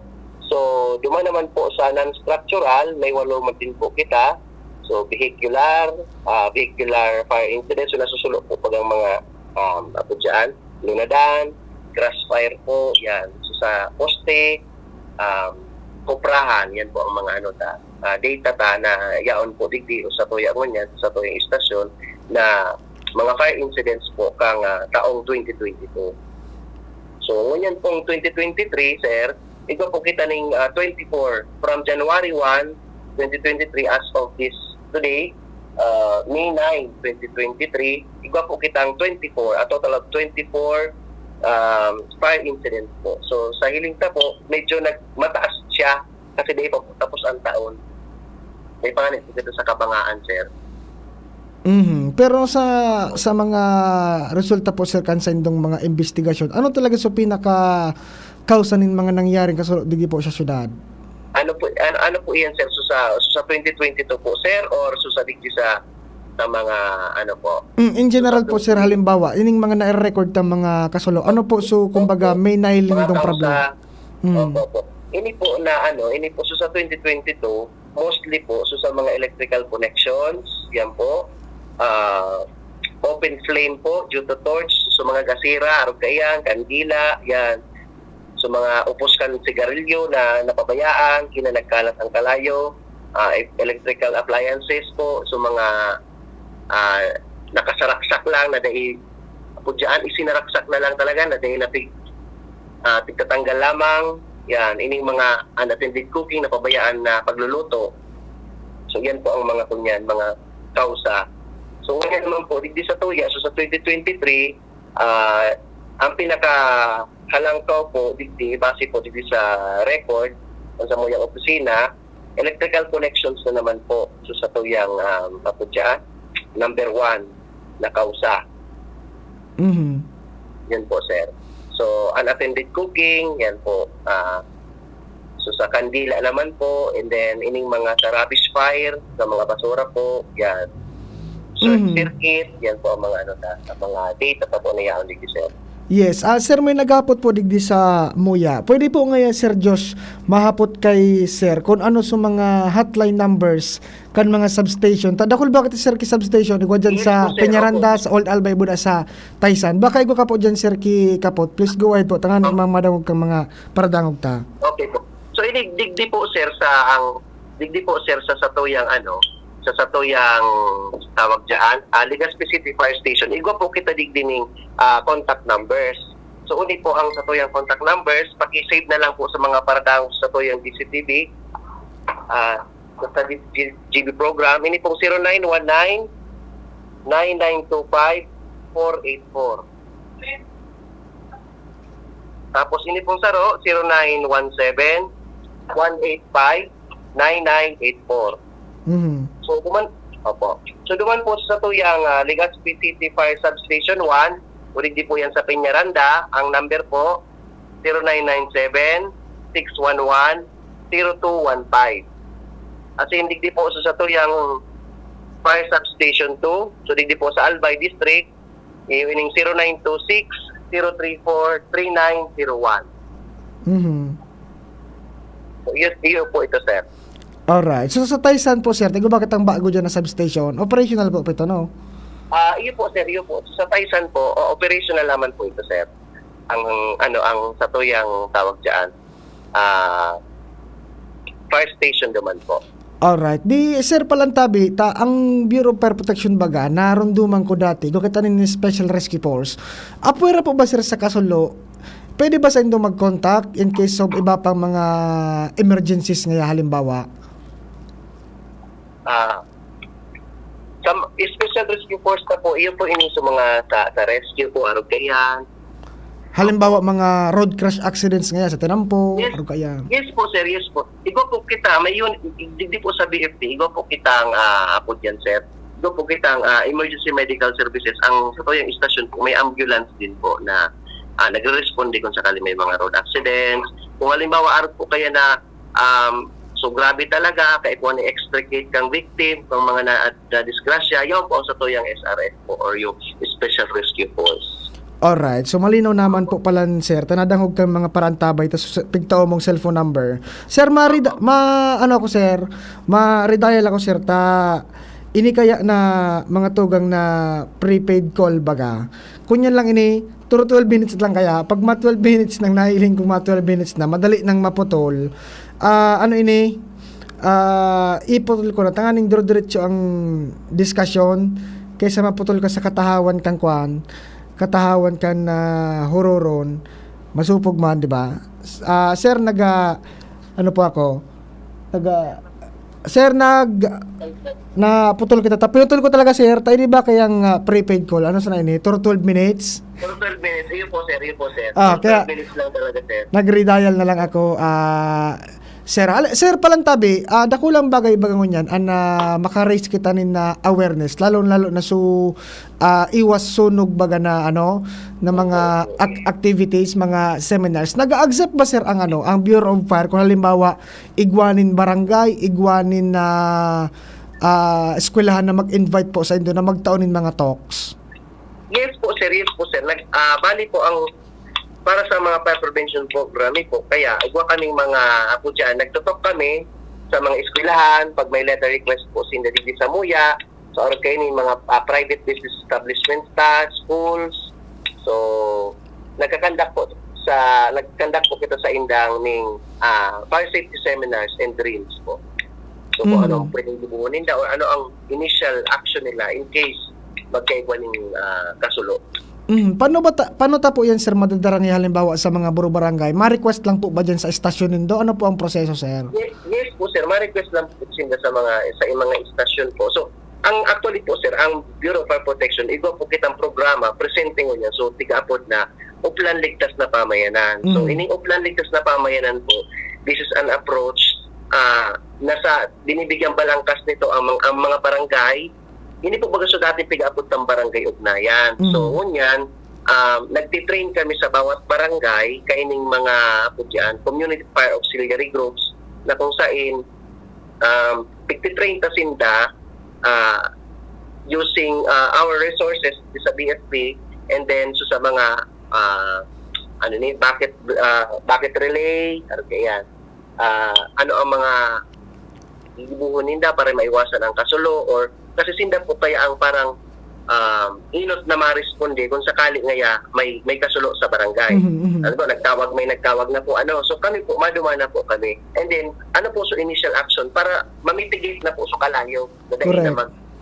So, duman naman po sa non-structural, may walo man din po kita. So, vehicular, ah, vehicular fire incidents, so nasusulo po pag ang mga um, apo dyan, lunadan, grass fire po, yan. So, sa poste, um, koprahan, yan po ang mga ano ta, ah, data ta na yaon po digdi o sa tuya ngunyan, sa tuyang istasyon na mga fire incidents po kang ah, taong twenty twenty-two. So, ngunyan pong twenty twenty-three, sir, igwa po kita ning ah, twenty-four. From January one, twenty twenty-three, as of this today, ah, May nine, twenty twenty-three, igwa po kitang twenty-four, a total of twenty-four um, fire incidents po. So, sa hiling ta po, medyo nag, mataas siya kasi dahil pa po tapos ang taon. May panganib po kita sa kabangaan, sir. Mhm. Pero sa sa mga resulta po, sir, kan saindong mga imbestigasyon, ano talaga so pinaka kausa nin mga nangyaring kasulo digdi po sa syudad? Ano po, ano, ano po iyan, sir? So, sa, so, sa twenty twenty-two po, sir, or so, sa digdi sa, sa mga, ano po? Mm, in general po, sir, halimbawa, ining mga na-record ta mga kasulo, ano po, so, kumbaga, may nahiling Mga dong kausa, problema? Mm. Opo, opo. Ini po na, ano, ini po, so, sa twenty twenty-two, mostly po, so, sa mga electrical connections, yan po, ah, open flame po, due to torch, so, mga gasira, arog kaiyan, kandila, yan. So, mga upos kan sigarilyo na napabayaan, kina nagkalat ang kalayo, ah, e-, electrical appliances po, so, mga ah, nakasaraksak lang na dai, apo dyan, isinaragsak na lang talaga na dai na pig, ah, pigtatanggal lamang. Yan, ining mga unattended cooking na pabayaan na pagluluto. So, yan po ang mga kunyan, mga kausa. So, ngayon naman po, digdi sa tuya, so sa twenty twenty-three, ah, ang pinaka halangkaw po, digdi, base po digdi sa record, sa muyang opisina, electrical connections na naman po. So, sa tuyang, um, apo dyan, number one na kausa. Mhm. Yan po, sir. So, unattended cooking, yan po. Ah, so, sa kandila naman po, and then ining mga sa rubbish fire, sa mga basura po, yan. Short Mhm. circuit, yan po ang mga ano na, ang mga data pa po na yaon digdi, sir. Yes. Ah, sir, may naghapot po digdi sa muya. Pwede po ngaya, Sir Josh, mahapot kay sir kung ano sa mga hotline numbers kan mga substation. Ta-, dakul ba kita, sir, ki substation? Igwa dyan Yes sa po, sir. Peñaranda, Opo. sa Old Albay Buda, sa Taysan. Baka igwa ka po dyan, sir, ki Kapot. Please go ahead po. Tangan Opo. mga madangog kang mga paradangog ta. Okay po. So, ini digdi po, sir, sa ang digdi po, sir, sa satuyang ano, sa satuyang tawag diyan, ah, Legazpi City Fire Station. Igwa po kita digdi ning ah, contact numbers. So, uni po ang satuyang contact numbers. Paki-save na lang po sa mga paradangog sa satuyang G C T V. Ah, sa G-, G-, G B program. Ini pong zero nine one nine, nine nine two five, four eight four. Tapos ini pong saro, zero nine one seven, one eight five, nine nine eight four. Mhm. So, duman, opo. So, duman po sa satuyang, ah, Legazpi City Fire Substation one, o digdi po yan sa Peñaranda, ang number po, zero nine nine seven, six one one, zero two one five. As in, digdi po sa satuyang Fire Substation two, so digdi po sa Albay District, iyo ining zero nine two six, zero three four, three nine zero one. Mhm. So, iyo, iyo po ito, sir. Alright. So, sa Taysan po, sir, tigo bakit ang bago dyan na substation? Operational po, po ito, no? Ah, iyo po, sir, iyo po. Sa Taysan po, o, operational naman po ito, sir. Ang, ano, ang satuyang tawag dyan, ah, fire station naman po. Alright. Di, Sir Palantabi, ta, ang Bureau of Fire Protection baga, narunduman ko dati, gukit ani ni Special Rescue Force. Apwera po ba, sir, sa Kasulo? Pwede ba sa indo mag-contact in case of iba pang mga emergencies ngaya, halimbawa? Ah, sa m-, Special Rescue Force na po, iyo po ini sa mga sa, sa rescue po, arog kaiyan. Halimbawa, mga road crash accidents ngaya sa Tinampo, Yes. arog kaiyan. Yes po, sir. Yes po. Igwa po kita, may yun, di, di po sa B F P, igwa po kita ang, ah, apo dyan, sir. Igwa po kita ang, ah, emergency medical services. Ang sa tuyang istasyon po, may ambulance din po na, ah, nagre-responde kung sakali may mga road accidents. Kung halimbawa, arog po kaya na, um, so grabe talaga, kaya kung ano extricate kang victim, kung mga na, na disgrasya, yun po ang sa tuyang S R F po or yung Special Rescue Force. Alright. So, malinaw naman po pala, sir. Ta nadangog kang mga parantabay, tas sa, pigtao mong cellphone number. Sir, ma-, ma-, ano ako, sir? Ma-redial ako, sir. Ta, ini kaya na mga tugang na prepaid call, baga. Kunyan lang ini, turo twelve minutes lang kaya. Pag ma twelve minutes nang nahiling kong ma twelve minutes na, madali nang maputol. Ah, ano ini? Ah, iputol ko na. Tanganing dire-diretso ang diskusyon kaysa maputol ka sa katahawan kang kwan, katahawan kan, ah, huroron, masupog man, di ba? S-, ah, sir, naga, ano po ako? Naga, sir, nag, naputol kita. Ta-, pinutol ko talaga, sir. Tayo, di ba, kayang, ah, prepaid call? Ano sana ini? Toro twelve minutes? Toro twelve minutes. Iyo po, sir. Iyo po, sir. Ah, Toro kaya twelve minutes lang talaga, sir. Nag-redial na lang ako. Ah, Sir, al-, Sir Palantabi, ah, dakulang bagay baga ngunyan an, ah, maka-raise kita nin, ah, awareness, lalong-lalo na so, ah, iwas sunog baga na, ano, na mga Opo, opo. ac-, activities, mga seminars. Nag-a-accept ba, sir, ang, ano, ang Bureau of Fire kung halimbawa, igwa nin barangay, igwa nin, ah, ah, eskwelahan na mag-invite po sa indo na magtao nin mga talks? Yes po, sir. Yes po, sir. Nag-, ah, bali po ang, para sa mga fire prevention program, eh po, kaya igwa kaming mga, apo dyan, nagtotok kami sa mga eskwelahan, pag may letter request po sinda digdi sa muya, so, or kayo yung mga, ah, private business establishments ta, schools. So, nagkakandak po sa, nagkandak po kita sa indang ning, ah, fire safety seminars and drills po. So, kung Mm. anong pwedeng gibuhon ninda or ano ang initial action nila in case magkaigwa ning, ah, kasulo. Mm, paano ba ta-, paano ta po yan, sir, madadarang halimbawa sa mga buro barangay? Ma-request lang po ba dyan sa estasyon nindo? Ano po ang proseso, sir? Yes, yes po, sir. Ma-request lang po sinda sa mga, sa mga estasyon po. So, ang actually po, sir, ang Bureau of Fire Protection, igwa po kitang programa, presente ngunyan. So, tiga-apod na, Uplan Ligtas na Pamayanan. So, Mm. ining Uplan Ligtas na Pamayanan po, this is an approach, ah, nasa, binibigyan balangkas nito ang mga, ang mga barangay, Ini po baga sa dating piga-apod tang barangay ugnayan. So, Mm. ngunyan, um, nagtitrain kami sa bawat barangay, kaining mga, apo diyan, community fire auxiliary groups, na kung sain, um, pigtitrain ta sinda, ah, using, ah, our resources sa B F P, and then so sa mga, ah, ano ni, bucket, ah, bucket relay, ano kaya yan, ah, ano ang mga gigibuhon ninda para maiwasan ang kasulo, or kasi sinda po kaya ang parang, um, inot na maresponde kung sakali ngaya may, may kasulo sa barangay. Mhm, mhm. Ano ba, nagtawag, may nagtawag na po, ano. So, kami po, maduma na po kami. And then, ano po, so initial action para mamitigate na po, so kalayo na dahil na Correct.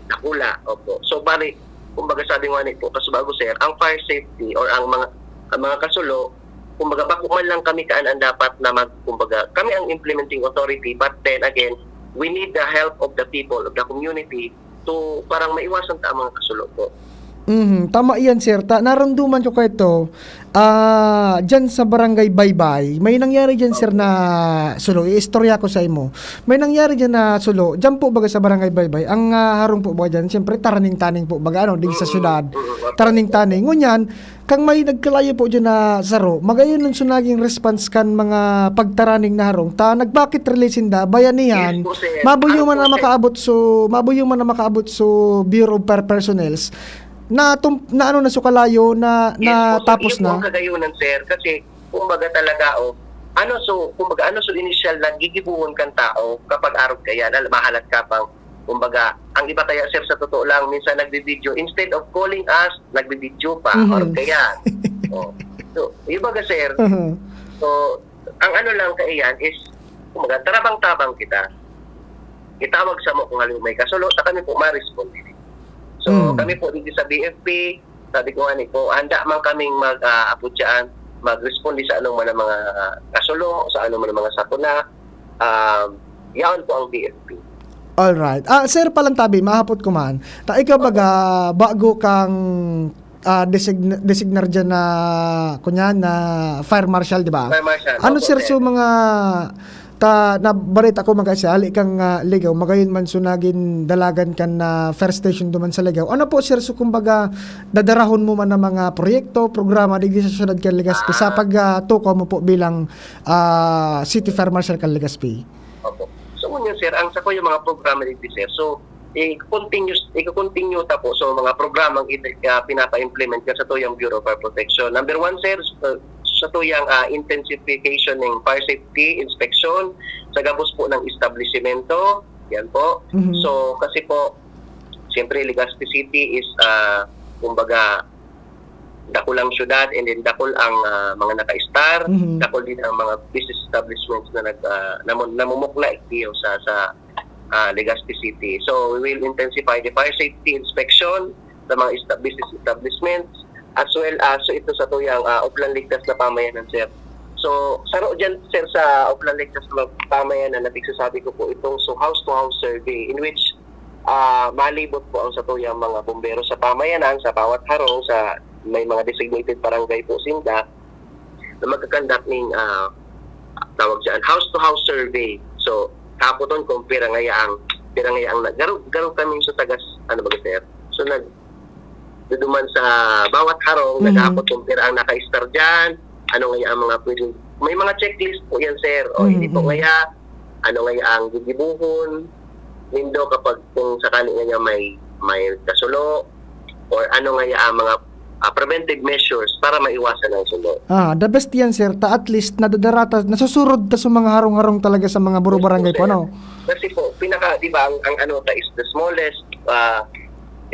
magdakula. Opo. So, bali, kumbaga sabi nga ni po, Kasubago, sir, ang fire safety or ang mga, ang mga kasulo, kumbaga, bako man lang kami kaan ang dapat na mag-, kumbaga, kami ang implementing authority, but then again, we need the help of the people, of the community, to parang maiwasan ta ang mga kasulo po. Mhm, tama iyan, sir. Ta-, naramdaman ko kaito, ah, diyan sa Barangay Baybay. May nangyari diyan, sir, na sulo. Iistorya ko sa imo. May nangyari diyan na sulo. Diyan po, baga, sa Barangay Baybay. Ang, ah, harong po, baga, diyan, siyempre, taraning-taning po, baga, ano, digdi sa syudad. Taraning-taning. Ngunyan, kang may nagkalayo po diyan na saro, magayon nun so naging response kan mga pagtaraning na harong. Ta, nag-bucket release sinda, bayanihan, Yes po, sir. Mabuyo Ano man po, na sir? makaabot so, mabuyo man na makaabot so Bureau of Fire Personnels. Na tum-, na ano na so kalayo na, Yes na po, sir. tapos Yun po na? ang kagayunan, sir. Kasi, kumbaga talaga, oh, ano so, kumbaga, ano so initial na gigibuhon kan tao kapag arog kaya, na mahalat ka pang, kumbaga, ang iba kaya, sir, sa totoo lang, minsan nagbi-video, instead of calling us, nagbi-video pa, Mhm. or kaya. Oh. So, yung baga, sir, Mhm. so, ang ano lang kaiyan is, kumbaga, tarabang-tabang kita. Itawag sa mo kung halimbawa may kasulo, ta kami po ma-respond. So, Mm. kami po dito sa B F P, sabi ko nga ni po, handa man kaming mag, ah, apod dyan, mag-respond sa anong man ang mga kasulo, sa anong man ang mga sakuna, um, yaon po ang B F P. Alright. Ah, Sir Palantabi, mahapot ko man. Ta ikaw baga, bago kang, ah, design-, designar dyan na, kunyan, na fire marshal, di ba? Fire marshal, Ano, opo, sir, sir. so mga ta-, nabarita ko, mga sir, hali kang, ah, Ligao, magayon man so nagin dalagan kan, ah, fire station duman sa Ligao. Ano po, sir, so kumbaga, dadarahon mo man ang mga proyekto, programa, digdi sa syudad kan Legazpi, sa Ah. pag, ah, tukaw mo po bilang, ah, City Fire Marshal kan Legazpi? Opo. So, ngunyan, sir, ang sa ko yung mga programa digdi, sir. So, i-continue, i-continue ta po. So, mga programang it-, ah, pinapa-implement ka sa tuyang Bureau of Fire Protection. Number one, sir, sa, sa tuyang, ah, intensification ng fire safety inspection sa gabos po ng establisimento. Yan po. Mhm. So, kasi po, siyempre, Legazpi City is, ah, kumbaga, dakul ang syudad, and then dakul ang, ah, mga naka-star, Mhm. dakul din ang mga business establishments na nag, ah, namu-, namumukla, iyo, sa, sa, ah, Legazpi City. So, we will intensify the fire safety inspection sa mga esta-, business establishments, as well as, so, ito sa tuyang, ah, Oplan Ligtas na Pamayanan, sir. So, saro dyan, sir, sa Oplan Ligtas na Pamayanan na pigsasabi ko po, itong so house-to-house survey, in which, ah, malibot po ang satuyang mga bumbero sa pamayanan, sa bawat harong, sa may mga designated barangay po sinda, na magkakandak ning, ah, tawag dyan, house-to-house survey. So, hapoton kung pira ngaya ang, pira ngaya ang nag-, garo, garo kami sa tagas, ano ba, sir? So, nag-, duduman sa bawat harong, Mhm. naghahapot kung pira ang naka-star dyan, ano ngaya ang mga pwedeng, may mga checklist po yan, sir. O, Mhm, hindi po mhm. ngaya, ano ngaya ang gigibuhon nindo kapag kung sakali ngaya may, may kasulo, or ano ngaya ang mga, ah, preventive measures para maiwasan ang sulo. Ah, the best yan, sir. Ta at least, nadadarata, nasusurod ta sa mga harong-harong talaga sa mga Yes po, burubarangay po, sir. ano? Kasi po, pinaka, di ba, ang, ang ano ta is the smallest, ah,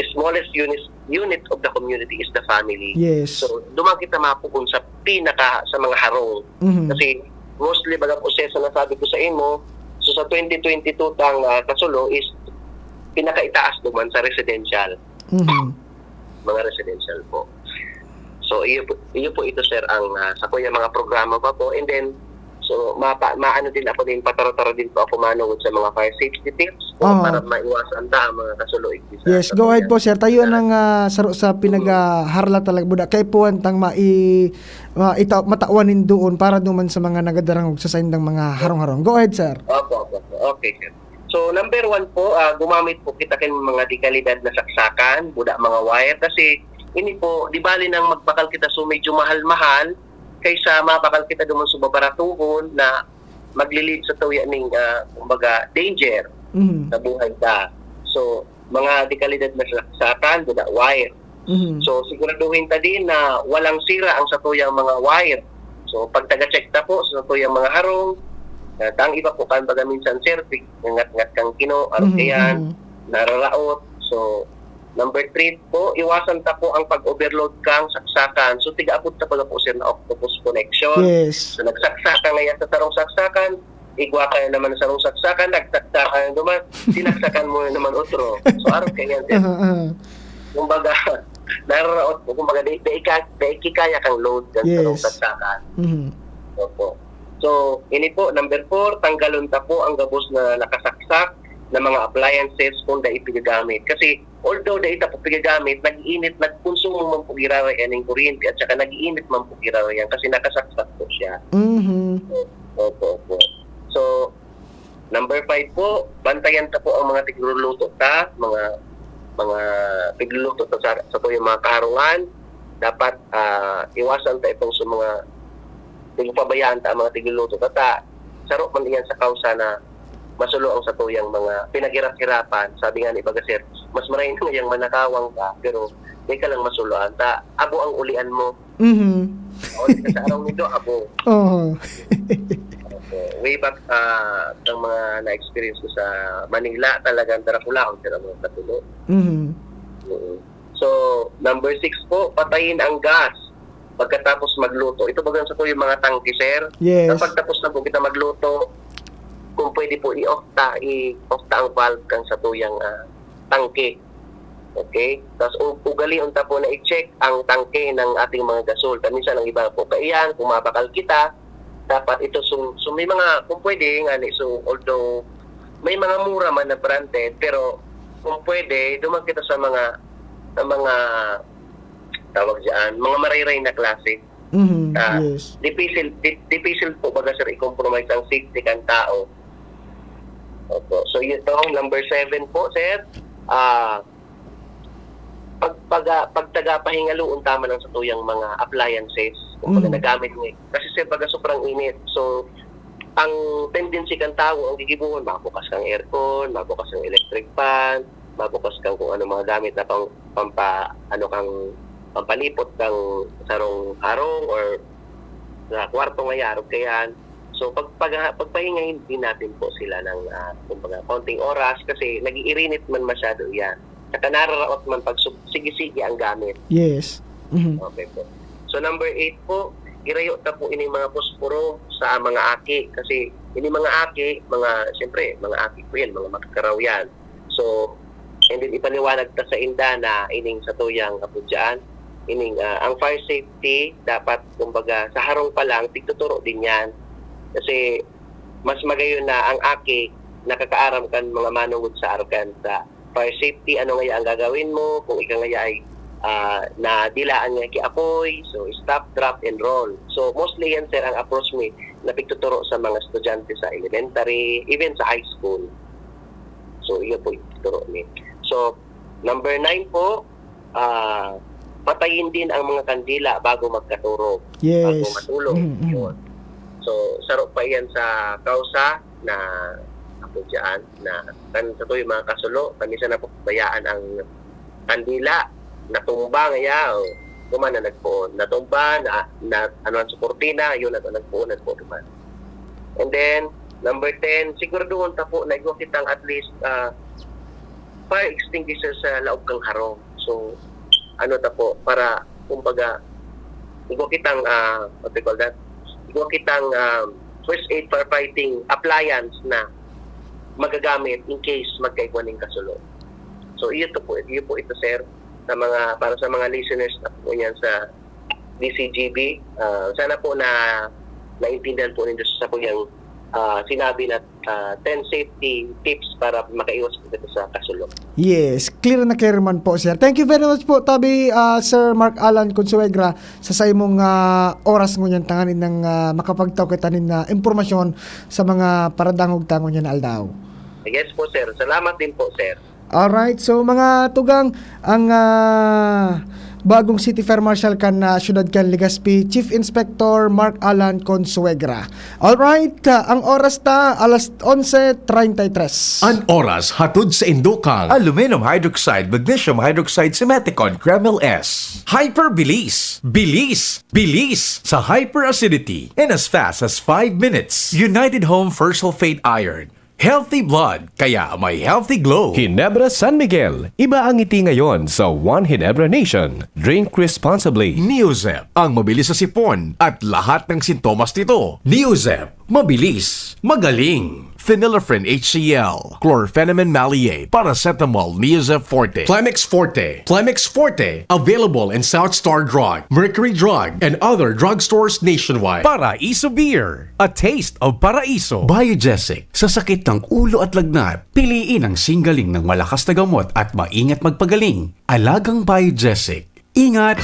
smallest unit, unit of the community is the family. Yes. So, duman kita mapugon sa pinaka, sa mga harong. Mhm. Kasi, mostly, baga po, sir, sa nasabi ko sa imo, so, sa twenty twenty-two tang, ah, kasulo is pinakaitaas duman sa residential. Mhm. Mga residential po. So, iyo po, iyo po ito, sir, ang, ah, sa kuya mga programa pa po. And then, so, mapa-, maano din ako din, pataro-taro din po ako manungod sa mga fire safety tips po Oo. para maiwasan ta ang mga kasulo igdi sa Yes, sa go ahead kuya. po, sir. Tayo Sa nang, ah, saro sa Mm. pinaghaharla talaga, buda. Kaipuhan tang mai-, ma-, ita-, matawan nin doon para duman sa mga nagadarangog sa saindang mga harong-harong. Go ahead, sir. Opo, opo, opo. Okay, sir. So, number one po, ah, gumamit po kita kan mga dekalidad na saksakan, buda mga wire, kasi ini po, di bali nang magbakal kita so medyo mahal-mahal, kaysa mabakal kita duman sa babaratuhon na magli-lead sa tuya ning, ah, kumbaga, danger Mhm. sa buhay ta. So, mga dekalidad na saksakan, buda wire. Mhm. So, siguraduhin ta din na walang sira ang satuyang mga wire. So, pag taga-check ta po sa satuyang mga harong, ah, ta ang iba po kan baga minsan, sir, pig-, ngat-ngat kang kino, arog Mhm, kaiyan, mhm. nararaot. So, number three po, iwasan ta po ang pag-overload kang saksakan. So, tiga-abot ta pala po, sir, na octopus connection. Yes. So, nagsaksak ka ngayon sa sarong saksakan, igwa ka na naman sa sarong saksakan, nagsaksak ka na naman, sinaksakan mo na naman otro. So, arog kaiyan, sir. Aha, aha. Kumbaga, nararaot mo, kumbaga, di, di ka, di kikaya kang load kan sarong Yes. saksakan. Mhm. Opo. So, ini po, number four, tanggalon ta po ang gabos na nakasaksak. na mga appliances kung dai pigagamit. Kasi although dai ta po pigagamit, nag-iinit, nagkonsumo man po giraray yan ng kuryente at saka nag-iinit man po giraray yan kasi nakasaksak po siya. Mhm. Opo, opo. So, number five po, bantayan ta po ang mga tigluluto ta, mga mga tigluluto ta sa, sa tuyong mga kaharungan. Dapat ah, iwasan ta itong sa mga tigpabayaan ta ang mga tigluluto ta. Ta, saro man iyan sa kausa na masulo ang satuyang mga pinaghirap-hirapan. Sabi nga ni baga, sir, mas maray na ngayang manakawang ka, pero di ka lang masuloan. Ta, abo ang ulian mo. Mhm. O, di ka sa araw nito, abo. Oo. So, way back ah, ang mga na-experience ko sa Manila, talagang darakulaon sila mga katulo. Mhm. Oo. So, number six po, patayin ang gas pagkatapos magluto. Ito bagang sa po yung mga tangke, sir. Yes. Kapag tapos na po kita magluto, kung pwede po, i-off ta, i-off ta ang valve kan sa tuyang ah, tangke. Okay? Tapos u- ugalion ta po na i-check ang tangke ng ating mga gasol. Kaya minsan ang iba po, kaiyan, kung mabakal kita, dapat ito, so, so may mga, kung pwede, nga ni, so, although may mga mura man na branded, pero kung pwede, duman kita sa mga, sa mga, tawag diyan, mga marayray na klase. Mhm. Ah, Yes. Difícil, di, difícil po baga, sir, i-compromise ang safety kan tao. Opo. So, yun to, number seven po, sir. Ah, pag, pag, ah, pagtaga pahingaloon tama ng satuyang mga appliances, kung Mm. nagamit mo. Kasi, sir, baga sobrang init. So, ang tendency kan tao, ang gigibuhon, mabukas kang aircon, mabukas kang electric fan, mabukas kang kung ano mga gamit na pang, pampa, ano kang, pampalipot kang sarong harong or sa kwarto nga yarog kayan. So, pag, pag, pagpahingahin din natin po sila ng, ah, kumbaga, konting oras kasi nag-iirinit man masyado yan. Saka nararaot man pag sub- sige-sige ang gamit. Yes. Mhm. Okay po. So, number eight po, irayo ta po ining mga posporo sa mga aki. Kasi ining mga aki, mga, siyempre, mga aki po yan, mga makakaraw yan. So, and then ipaliwanag ta sa inda na ining sa tuyang apudyaan, ining ah, ang fire safety, dapat, kumbaga, sa harong pa lang, tigtuturo din yan. Kasi mas magayon na ang aki nakakaaram kan mga manungod sa arkan sa fire safety, ano ngaya ang gagawin mo, kung ika ngaya ay ah, nadilaan nga kiapoy, so stop, drop, and roll. So mostly yan, sir, ang approach mi na pigtuturo sa mga estudyante sa elementary, even sa high school. So iyo po ituturo mi. So number nine po, ah, patayin din ang mga kandila bago magkaturog, bago Yes. matulog. Mhm, mhm. Yun. So saro pa yan sa kausa na ako dyan, na kan sa tuyo mga kasulo, kami sa napabayaan ang kandila, natumba ngaya, o, duman na nagpoon. Natumba, na, na, ano ang suportina, yun, na nagpoon, nagpoon duman. And then, number ten, siguraduhon ta po na igwa kitang at least ah, fire extinguisher sa laog kang harong. So, ano ta po, para, kumbaga, igwa kitang, ah, what do you call that? Igwa kitang ah, first aid firefighting appliance na magagamit in case magkaigwa ning kasulo. So, iyo to po, iyo po ito, sir, sa mga, para sa mga listeners na po yan sa D C G B. Ah, sana po na naintindihan po ninyo sa po yung ah, sinabi na ah, ten safety tips para makaiwas po kita sa kasulo. Yes, clear na clear man po, sir. Thank you very much po, tabi, ah, Sir Mark Alan Consuegra, sa saimong ah, oras ngunyan tanganing ah, makapagtaw kita nin ah, impormasyon sa mga paradangog ta ngunyan na aldaw. Yes po, sir. Salamat din po, sir. Alright, so mga tugang, ang ah, bagong City Fire Marshal kan ah, siyudad kan Legazpi, Chief Inspector Mark Alan Consuegra. Alright, ah, ang oras ta, alas onse treinta y tres. An oras hatod sa indukang Aluminum Hydroxide, Magnesium Hydroxide, Simeticon, Kremil S. Hyperbilis. Bilis. Bilis sa hyperacidity in as fast as five minutes. United Home Fersulfate Iron. Healthy blood, kaya may healthy glow. Ginebra San Miguel. Iba ang ngiti ngayon sa One Ginebra Nation. Drink responsibly. Neozep, ang mabilis sa sipon at lahat ng sintomas nito. Neozep, Mabilis, magaling. Phenylephrine H C L, chlorphenamine maleate, paracetamol Neozep Forte, Plemex Forte, Plemex Forte, available in South Star Drug, Mercury Drug, and other drugstores nationwide. Paraiso Beer, a taste of Paraiso. Biogesic, sa sakit ng ulo at lagnat, piliin ang singgaling ng malakas na gamot at maingat magpagaling. Alagang Biogesic. Ingat!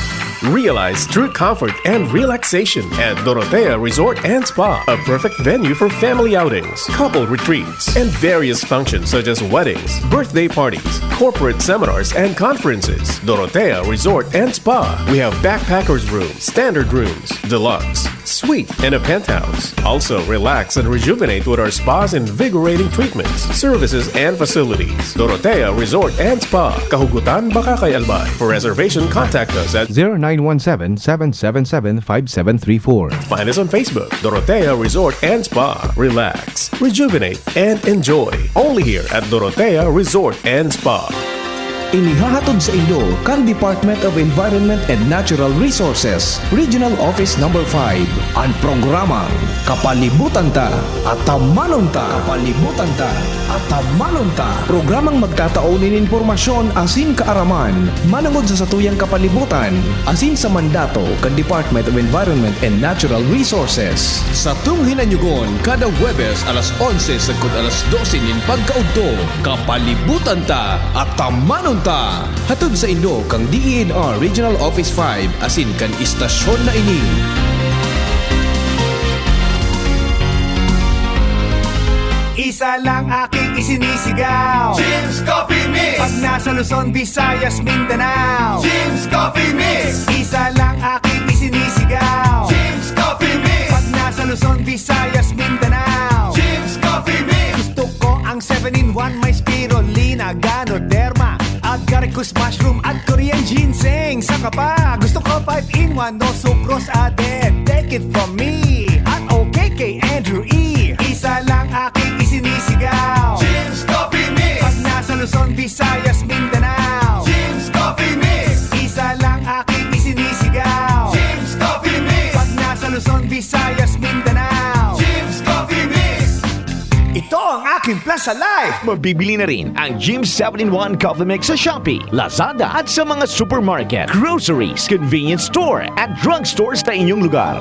Realize true comfort and relaxation at Dorotea Resort and Spa, a perfect venue for family outings, couple retreats, and various functions such as weddings, birthday parties, corporate seminars, and conferences. Dorotea Resort and Spa. We have backpackers room, standard rooms, deluxe, suite, and a penthouse. Also, relax and rejuvenate with our spa's invigorating treatments, services, and facilities. Dorotea Resort and Spa, Kahugutan, Bacacay, Albay. For reservation, contact us at zero nine one seven, seven seven seven, five seven three four. Find us on Facebook, Dorotea Resort and Spa. Relax, rejuvenate, and enjoy. Only here at Dorotea Resort and Spa. Inihahatod saindo kan Department of Environment and Natural Resources, Regional Office Number five, an programang Kapalibutan Ta, Atamanon Ta. Kapalibutan Ta, Atamanon Ta. Programang magtatao nin impormasyon asin kaaraman manongod sa satuyang kapalibutan asin sa mandato kan Department of Environment and Natural Resources. Satong hinanyugon kada Huwebes alas onse sagkod alas dose nin pagkaudto. Kapalibutan Ta, Atamanon Ta. Hatod saindo kan D E N R Regional Office five asin kan istasyon na ini. Isa lang aking isinisigaw. Jim's Coffee Mix. Pag nasa Luzon, Visayas, Mindanao. Jim's Coffee Mix. Isa lang aking isinisigaw. Jim's Coffee Mix. Pag nasa Luzon, Visayas, Mindanao. Jim's Coffee Mix. Gusto ko ang seven-in-one, may spirulina, ganoderma, agaricus mushroom at Korean ginseng. Saka pa, gusto ko five-in-one, no sucrose added. Take it from me at okay kay Andrew E. Isa lang aking isinisigaw. Jim's Coffee Mix. Pag nasa Luzon, Visayas, Mindanao. Jim's Coffee Mix. Isa lang aking isinisigaw. Jim's Coffee Mix. Pag nasa Luzon, Visayas, Mindanao. Jim's Coffee Mix. Ito ang aking plus sa life. Mabibili na rin ang Jim's seven-in-one Coffee Mix sa Shopee, Lazada, at sa mga supermarket, groceries, convenience store, at drugstores na inyong lugar.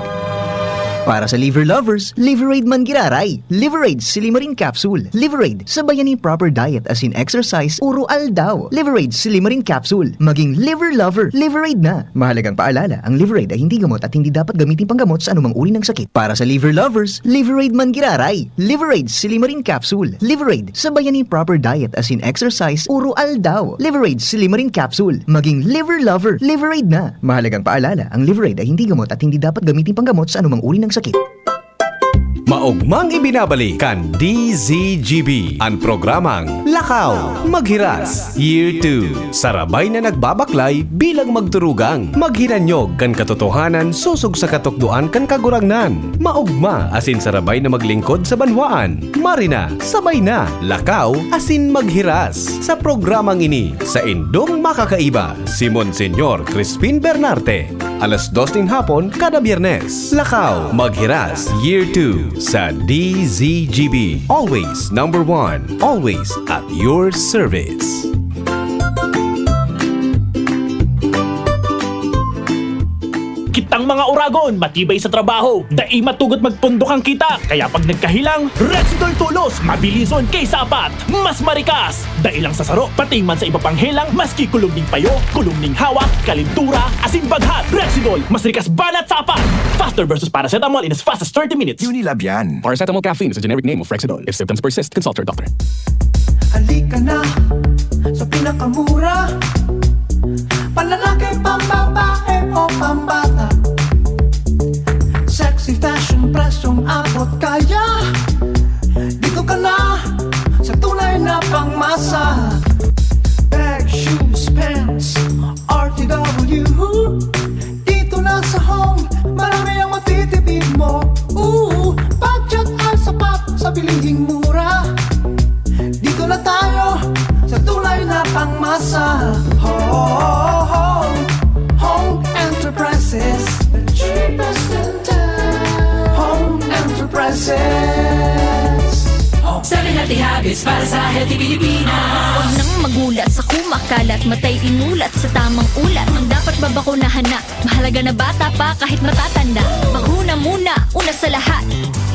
Para sa liver lovers, Liveraid man giraray. Liveraid Silimarin Capsule. Liveraid, sabayan ni proper diet asin exercise, uro aldaw. Liveraid Silimarin Capsule. Maging liver lover, Liveraid na. Mahalagang paalala, ang Liveraid ay hindi gamot at hindi dapat gamitin panggamot sa anumang uri ng sakit. Para sa liver lovers, Liveraid man giraray. Liveraid Silimarin Capsule. Liveraid, sabayan ni proper diet asin exercise, uro aldaw. Liveraid Silimarin Capsule. Maging liver lover, Liveraid na. Mahalagang paalala, ang Liveraid ay hindi gamot at hindi dapat gamitin panggamot sa anumang uri ng sakit. Maogmang ibinabalik kan D Z G B an programang Lakaw, Maghiras, Year two. Sarabay na nagbabaklay bilang magturugang maghinanyog kan katotohanan sosog sa katukdoan kan Kagurangnan. Maogma asin sarabay na maglingkod sa banwaan. Marina, sabay na, lakaw asin maghiras. Sa programang ini, saindong makakaiba, si Monsignor Crispin Bernarte. Alas dos nin hapon kada Biyernes. Lakaw, Maghiras, Year two sa D Z G B. Always number one. Always at your service. Kitang mga oragon, matibay sa trabaho, dai matugot magpundok ang kita. Kaya pag nagkahelang, Rexidol Tolos, mabilison kaysa apat, mas marikas. Dai lang sa saro, pati man sa iba pang helang, maski kulog ning payo, kulog ning hawak, kalintura, asin baghat. Rexidol, mas rikas banat sa apat. Faster versus paracetamol in as fast as thirty minutes. Unilab yan. Paracetamol caffeine is a generic name of Rexidol. If symptoms persist, consult your doctor. Halika na sa pinakamura. Panlalaki, pambabae o pambata. Sexy fashion, presyong abot kaya. Dito ka na sa tunay na pangmasa. Bag, shoes, pants, R T W. Dito na sa Home, marami ang matitipid mo. Ooh, budget ay sapat sa bilihing mura. Dito na tayo sa tunay na pangmasa. Home, Home Enterprises, the cheapest in town. Home Enterprises. Healthy Pilipinas. Huwag nang magulat sa kumakalat, matay imulat sa tamang ulat. Ang dapat babakunahan na, mahalaga na bata pa kahit matatanda. Bakuna muna, una sa lahat.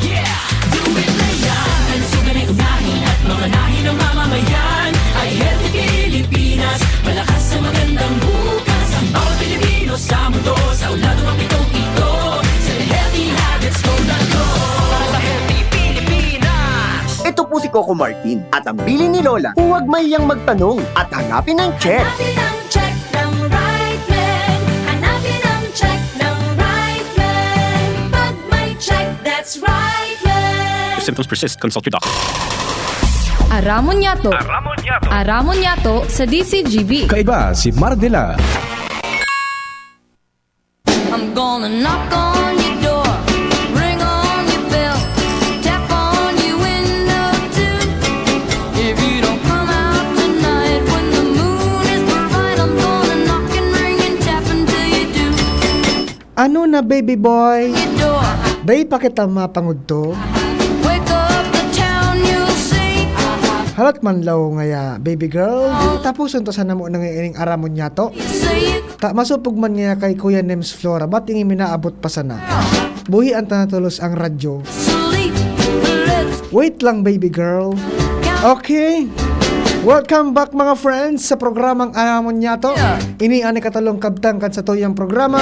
Yeah! Do it na yan! Ang sugat ay unahin at mamanahin ng mamamayan. Ay Healthy Pilipinas, malakas sa magandang bukas. Ang bawat Pilipino sa mundo, sa ulado ng pitong ito. Sa Healthy Habits Code na to. Para sa Healthy Pilipinas. Ito po si Coco Martin at ang bilin ni Lola. Huwag mahiyang magtanong at hanapin ang check. Hanapin ang check ng right man. Hanapin ang check ng right man. Pag may check, that's right man. If symptoms persist, consult your doctor. Aramon Yato. Aramon Yato. Aramon Yato sa D C G B. Kaiba si Mardela. I'm gonna knock on your door, ring on your bell, tap on your window too. If you don't come out tonight when the moon is bright, I'm gonna knock and ring and tap until you do. Ano na, baby boy? Your door, Day pa kita mapangudto. Wake up the town, you'll see. Halat man law ngaya, baby girl. Tapuson ta sana mo na ngayon ining aramon niya to. Say you Ta masupog man ngaya kay Kuya Nems Flora, ba't ingin minaabot pa sana? Buhian ta na tulos ang radyo. Sleep. Let's Wait lang, baby girl. Okay. Welcome back, mga friends, sa programang Aramon Niyato. Ini ang ikatalong kabtang kan sa tuyang programa.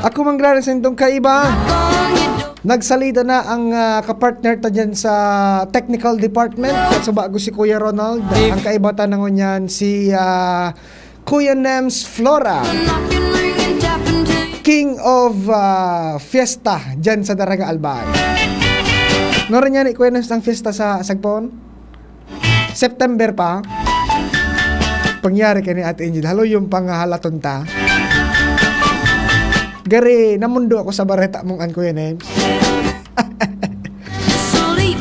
Ako mang grabe sa indong kaiba. On your door. Nagsalida na ang ah, kapartner ta dyan sa technical department. At sa bago si Kuya Ronald, ang kaiba ta na ngunyan si ah, Kuya Nems Flora, Knock and ring and tap until you King of ah, Fiesta dyan sa Daraga Albay. Nora niya ni Kuya Nems ang fiesta sa Sagpon? September pa? Pangyari ka ni Ate Angel. Halo yung panghahalaton ta. Gari, namundo ako sa bareta mong an Kuya Nems. sleep.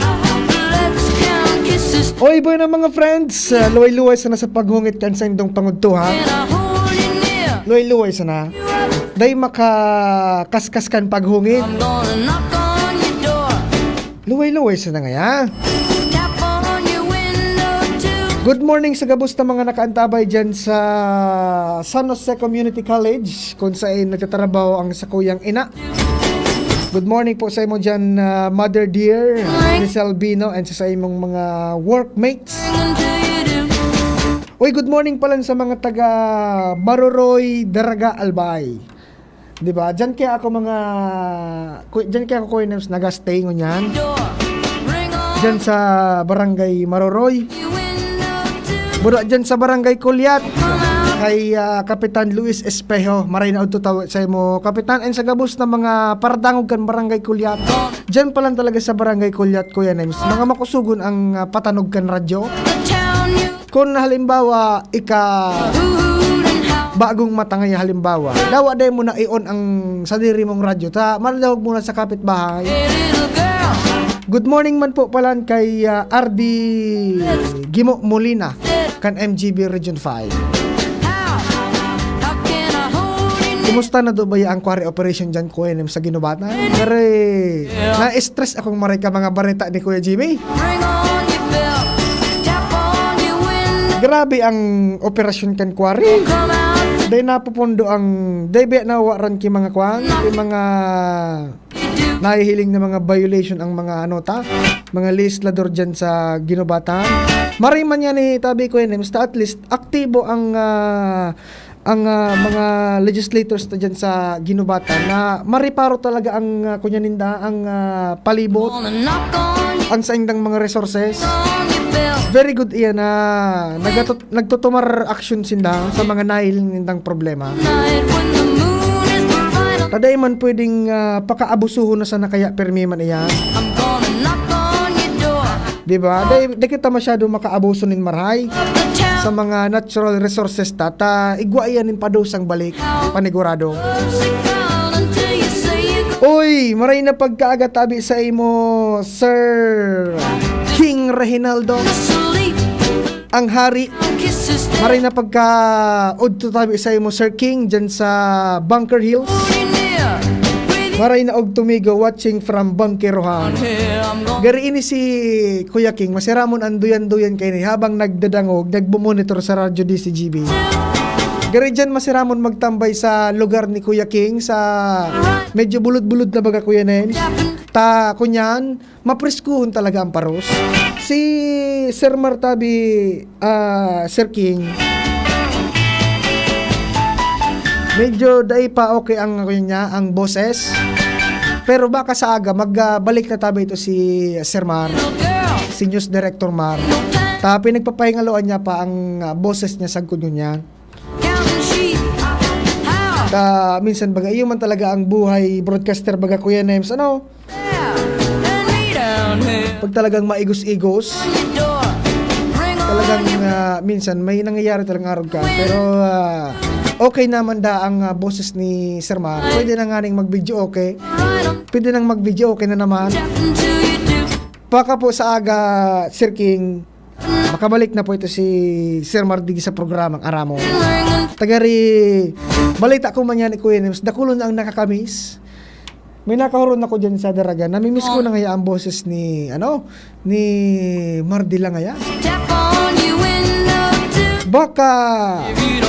Let's count kisses. Oy, boy na mga friends, ah, luway-luway sana sa paghungit kan sa indong pangudto, ha? And I hold you near. Luway-luway sana. Day makakaskas kan paghungit. I'm gonna knock on your door. Luway-luway sana ngaya. Tap on your window too. Good morning sa gabos na mga nakaantabay dyan sa San Jose Community College, kung saan nagtatrabaho ang sakuyang ina. Good morning po sa imo dyan, ah, Mother Dear, Miss Albino, and sa, sa imong mga workmates. Until you do. Uy, good morning pala sa mga taga Maroroy, Daraga, Albay. Di ba? Diyan kaya ako mga, ku- diyan kaya ako, Kuya Nems, nag-stay ngunyan. Door. Ring on Diyan sa Barangay Maroroy. your window too. Bura dyan sa Barangay Kulyat. Kay ah, Kapitan Luis Espejo. Maray na udto taw- sa imo, Kapitan. And sa gabos na mga paradangog kan Barangay Kulyat. Diyan pa lang talaga sa Barangay Kulyat, Kuya Nems. Mga makusugon ang ah, patanog kan radyo. The town you Kung halimbawa, ika who'd and how. bagong matangay halimbawa, dawa dahil mo na i-on ang sadiri mong radyo. Ta, maradahog muna sa kapitbahay. Hey, little girl. Good morning man po pala kay ah, R D Gimo Molina kan M G B Region five. How? How can I hold you near? Kumusta na do ba ang quarry operation dyan, Kuya Nems, sa Ginubatan? Kare, na-stress akong maray ka mga bareta ni Kuya Jimmy. Ring on your bell. Tap on your window. Grabe ang operasyon kan quarry. Come out. Dahil napupundo ang, dahil biya nawaran ki mga kwan, ki mga nahihiling na mga violation ang mga ano ta, mga legislador dyan sa Ginubatan. Maray man yan eh, tabi ko yan eh, basta at least aktibo ang ah, ang ah, mga legislators na dyan sa Ginubatan na mariparo talaga ang uh, kunya ninda, ang ah, palibot, Gonna knock on your, ang saindang mga resources. on your bell. Very good iyan na nagtut- nagtutumar action sinda sa mga nahiling nindang problema. Night when the moon is bright, Taday man pwedeng ah, pakaabusuhon na sana kaya permi man iyan. I'm gonna knock on your door. Di ba? Di, di kita masyado makaabuso nin maray The town sa mga natural resources ta, ta igwa iyan nin padusang balik, panigurado. loves you, girl, until you say you go. Uy, maray na pagkaaga tabi sa imo, Sir King Reginaldo, Sleep, ang hari. kisses, Maray na pagka udto tabi sa imo, Sir King, dyan sa Bunker Hills. hold you near. With Maray na og Tumigo, watching from Bangkerohan. Gari ini si Kuya King, masiramon ang duyan-duyan kaini habang nagdadangog, nagmomonitor sa Radyo D C G B. Gari dyan masiramon magtambay sa lugar ni Kuya King, sa medyo bulod-bulod na baga, Kuya Nems. Ta, kunyan, mapriskuhon talaga ang paros. Si Sir Martabi, ah, Sir King, medyo dai pa okay ang, ano niya, ang boses. Pero baka sa aga, magbalik na tabi ito si Sir Mar, si News Director Mar. Ta, pinagpapahingaloan niya pa ang, ah, boses niya sagkod ngunyan. Ta, minsan baga, iyo man talaga ang buhay broadcaster baga, Kuya Nems, ano? Pag talagang maigos-igos, talagang, ah, minsan may nangyayari talagang arog ka. Pero, ah, okay naman da ang, ah, boses ni Sir Mar. Pwede na nga ning mag-video okay. Pwede nang mag-video okay na naman. Baka po sa aga, Sir King, makabalik na po ito si Sir Mar digi sa programang Aramon. Tagari, balita ko man yan ni Kuya Nems, dakulon na ang nakakamiss. May nakahuron ako dyan sa Daraga. Namimiss ko na ngaya ang boses ni, ano, ni Mar Dila ngaya. Baka,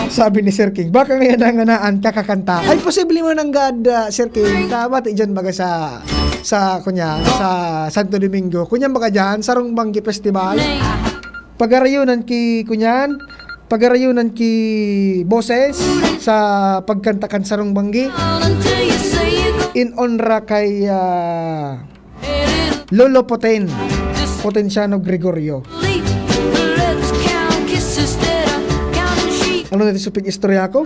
sabi ni Sir King, baka ngaya nanganaan kakakanta. Ay, posible mo nang gad, ah, Sir King. Tabati dyan baga sa, sa, kunya, sa Santo Domingo. Kunya baga dyan, Sarong Banggi Festival. Pagarayunan ki, kunyan, pagarayunan ki boses sa pagkanta kan Sarong Banggi. In honra kay, ah, Lolo Poten, Potensiano Gregorio. Ano na ito, supig istorya ko?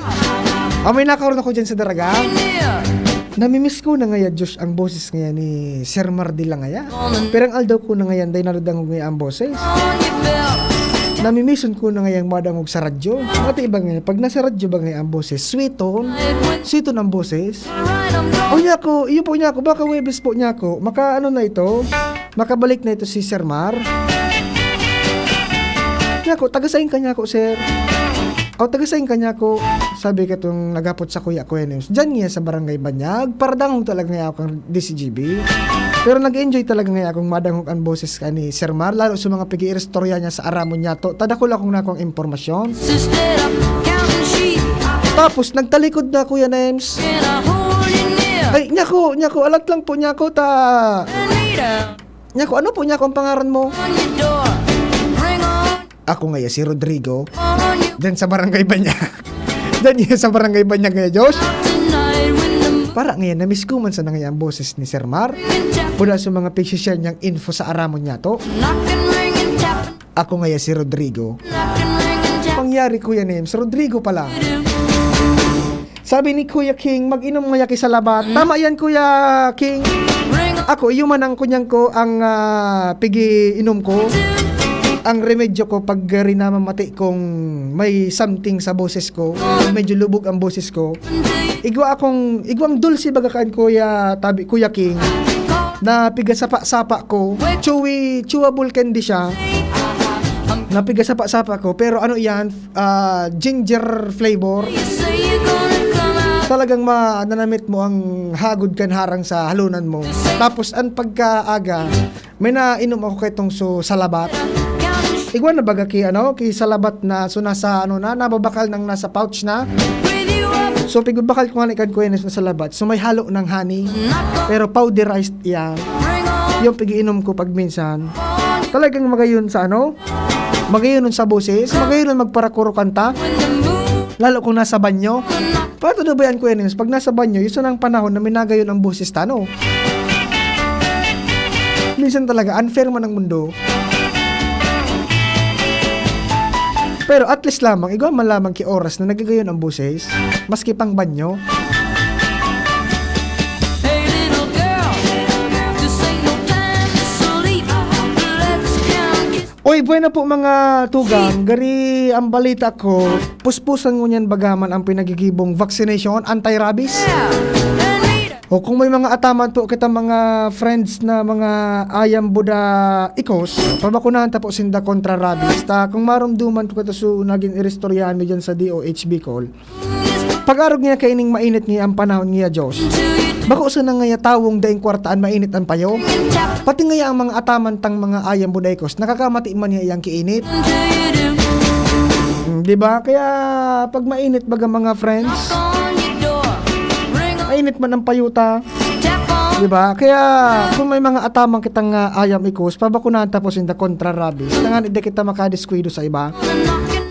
Amoy nakaroon ako dyan sa Daraga. Namimiss ko na ngaya, Diyos, ang boses ngaya ni Sir Mar Dila ngaya. Pero ang aldaw ko na ngayan, dahil nadadangog ngaya ang boses. Namimison ko na ngayang madangog sa radyo. Pati iba ngaya, pag nasa radyo ba ngaya ang boses, sweeton? Sweeton ang boses. O niya ko, iyo po niya ko, baka Webes po niya ko. Maka ano na ito? Makabalik na ito si Sir Mar. Niya ko, taga-sign ka niya ko, sir. O, taga-sign ka niya ko. Sabi ka itong naghapot sa kuya ko yan. Diyan niya sa Barangay Banyag. Paradangog talaga niya ako ang D C G B. Pero nag-enjoy talaga nga akong madangog ang boses ka ni Sir Mar, lalo sa mga pag-iiristorya niya sa Aramon niya to. Tadakol akong nakuang impormasyon. Tapos, nagtalikod na, Kuya Nems. Ay, niya ko, niya ko, alat lang po niya ko, ta... Niya ko, ano po niya ko ang pangaran mo? Ako ngaya si Rodrigo. Diyan sa Barangay Banyag. Diyan niya sa Barangay Banyag ngaya, Diyos. Para ngayon, namiss ko man sana ngaya ang boses ni Sir Mar. Mula sa mga pag-share niyang info sa Aramon niya to. Ako ngaya si Rodrigo. Pangyari, Kuya Nems, Rodrigo pala. Sabi ni Kuya King, "Mag-inom ngaya ki sa labat." Tama yan, Kuya King. Ako, iyo man ang kunyang ko, ang, ah, pigi-inom ko. Ang remedyo ko pag, ah, rinamamati kong may something sa boses ko, medyo lubog ang boses ko. Igwa akong, igwang dulce baga kan Kuya Tabi, Kuya King, na pigasapa-sapa ko. Chewy, chewable candy siya. Na pigasapa-sapa ko, pero ano yan, ah, ginger flavor. Talagang ma-, nanamit mo ang hagod kan harang sa halunan mo. Tapos, ang pagkaaga, may nainom ako kay tong so, salabat. Igwa na baga ki, ano, ki salabat na, so, nasa, ano na, nababakal nang nasa pouch na. So, pigbabakal ko nga ni kan Kuya Nes na salabat. So, may halo ng honey. Pero powderized yan. Yung pigiinom ko pag minsan. Talagang magayon sa, ano, magayon sa boses, magayon magparakuro kanta. Lalo kung nasa banyo. Paano to ba yan, Kuya Nels? Pag nasa banyo, yun ang panahon na minagayon ang boses ta, no? Minsan talaga, unfair man ang mundo. Pero at least lamang, igwa man lamang ki oras na nagagayon ang boses, maski pang banyo. Hey, little girl, this ain't no time to sleep. Let's count kisses. Oy, buena po, mga tugang. Gari ang balita ko, puspusan ngunyan bagaman ang pinagigibong vaccination, anti-rabies. O kung may mga ataman po kita, mga friends, na mga ayam buda ikos, pabakunahan ta po sinda kontra rabies. Ta kung marumduman ko kita, so, nagin iristoryahan mi dyan sa D O H Bicol. Pag-arog niya kaining mainit niya ang panahon niya, Diyos. Bako sana ngaya tawong daing kwarta an mainit an payo. Pati ngaya ang mga ataman tang mga ayam bodekos, nakakamati man niya iyang kiinit. Mm, di ba? Kaya pag mainit baga mga friends, mainit man ang payo ta. Di ba? Kaya kung may mga ataman kitang, ah, ayam ikos, pabakunahan ta po sinda kontra rabies. Tangan, di kita makadiskuido sa iba.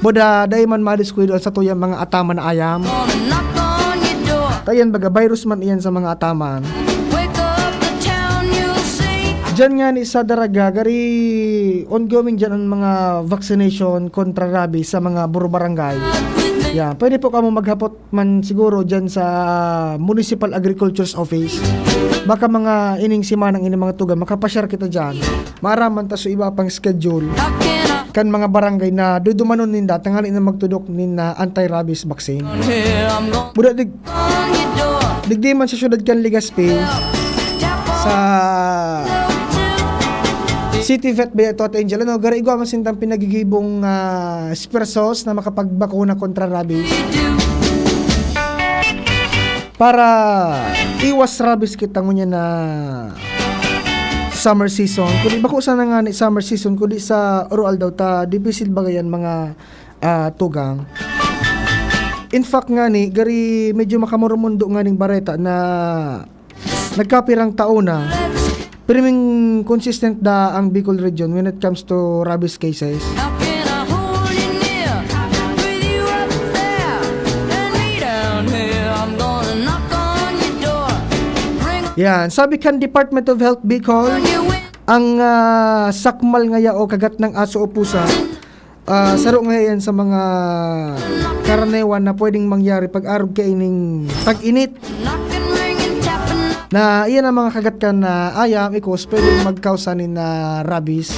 Buda, dai man madiskuido ang satuyang mga ataman na ayam. Ta iyan baga, virus man iyan sa mga ataman. Diyan nga ni sa Daraga, gari ongoing diyan ang mga vaccination kontra rabies sa mga burubarangay. Yeah, pwede po kamo maghapot man siguro diyan sa Municipal Agriculture's Office. Baka mga ining simanang ini mga tugang, makapasyar kita diyan. Maaraman ta so iba pang schedule kan mga barangay na dudumanon ninda tangali na magtudok nin, ah, anti-rabies vaccine. Buda dig-, digdi man sa syudad kan Legazpi, sa City Vet ba ito, Ate Angel? Ano, gari igwa man sindang pinagigibong, ah, esfuerzos na makapagbakuna kontra rabies. Para iwas rabies kita ngunyan na summer season. Kundi bako sana nga ni summer season, kundi sa oro-aldaw ta, dibisil baga yan mga, ah, tugang. In fact nga ni, gari medyo makamurumundo nga ning bareta na nagkapirang taon na, pirming consistent da ang Bicol region when it comes to rabies cases. I've been a holding near with you up there, and me down here. I'm gonna knock on your door. Bring Yan, sabi kan Department of Health Bicol, on your way. Ang, ah, sakmal ngaya o kagat ng aso o pusa, ah, saro nga yan sa mga karaniwan na pwedeng mangyari pag-arog kaining tag-init na iyan ang mga kagat kan, ah, ayam, ikos, pwedeng magkausa nin, ah, rabies.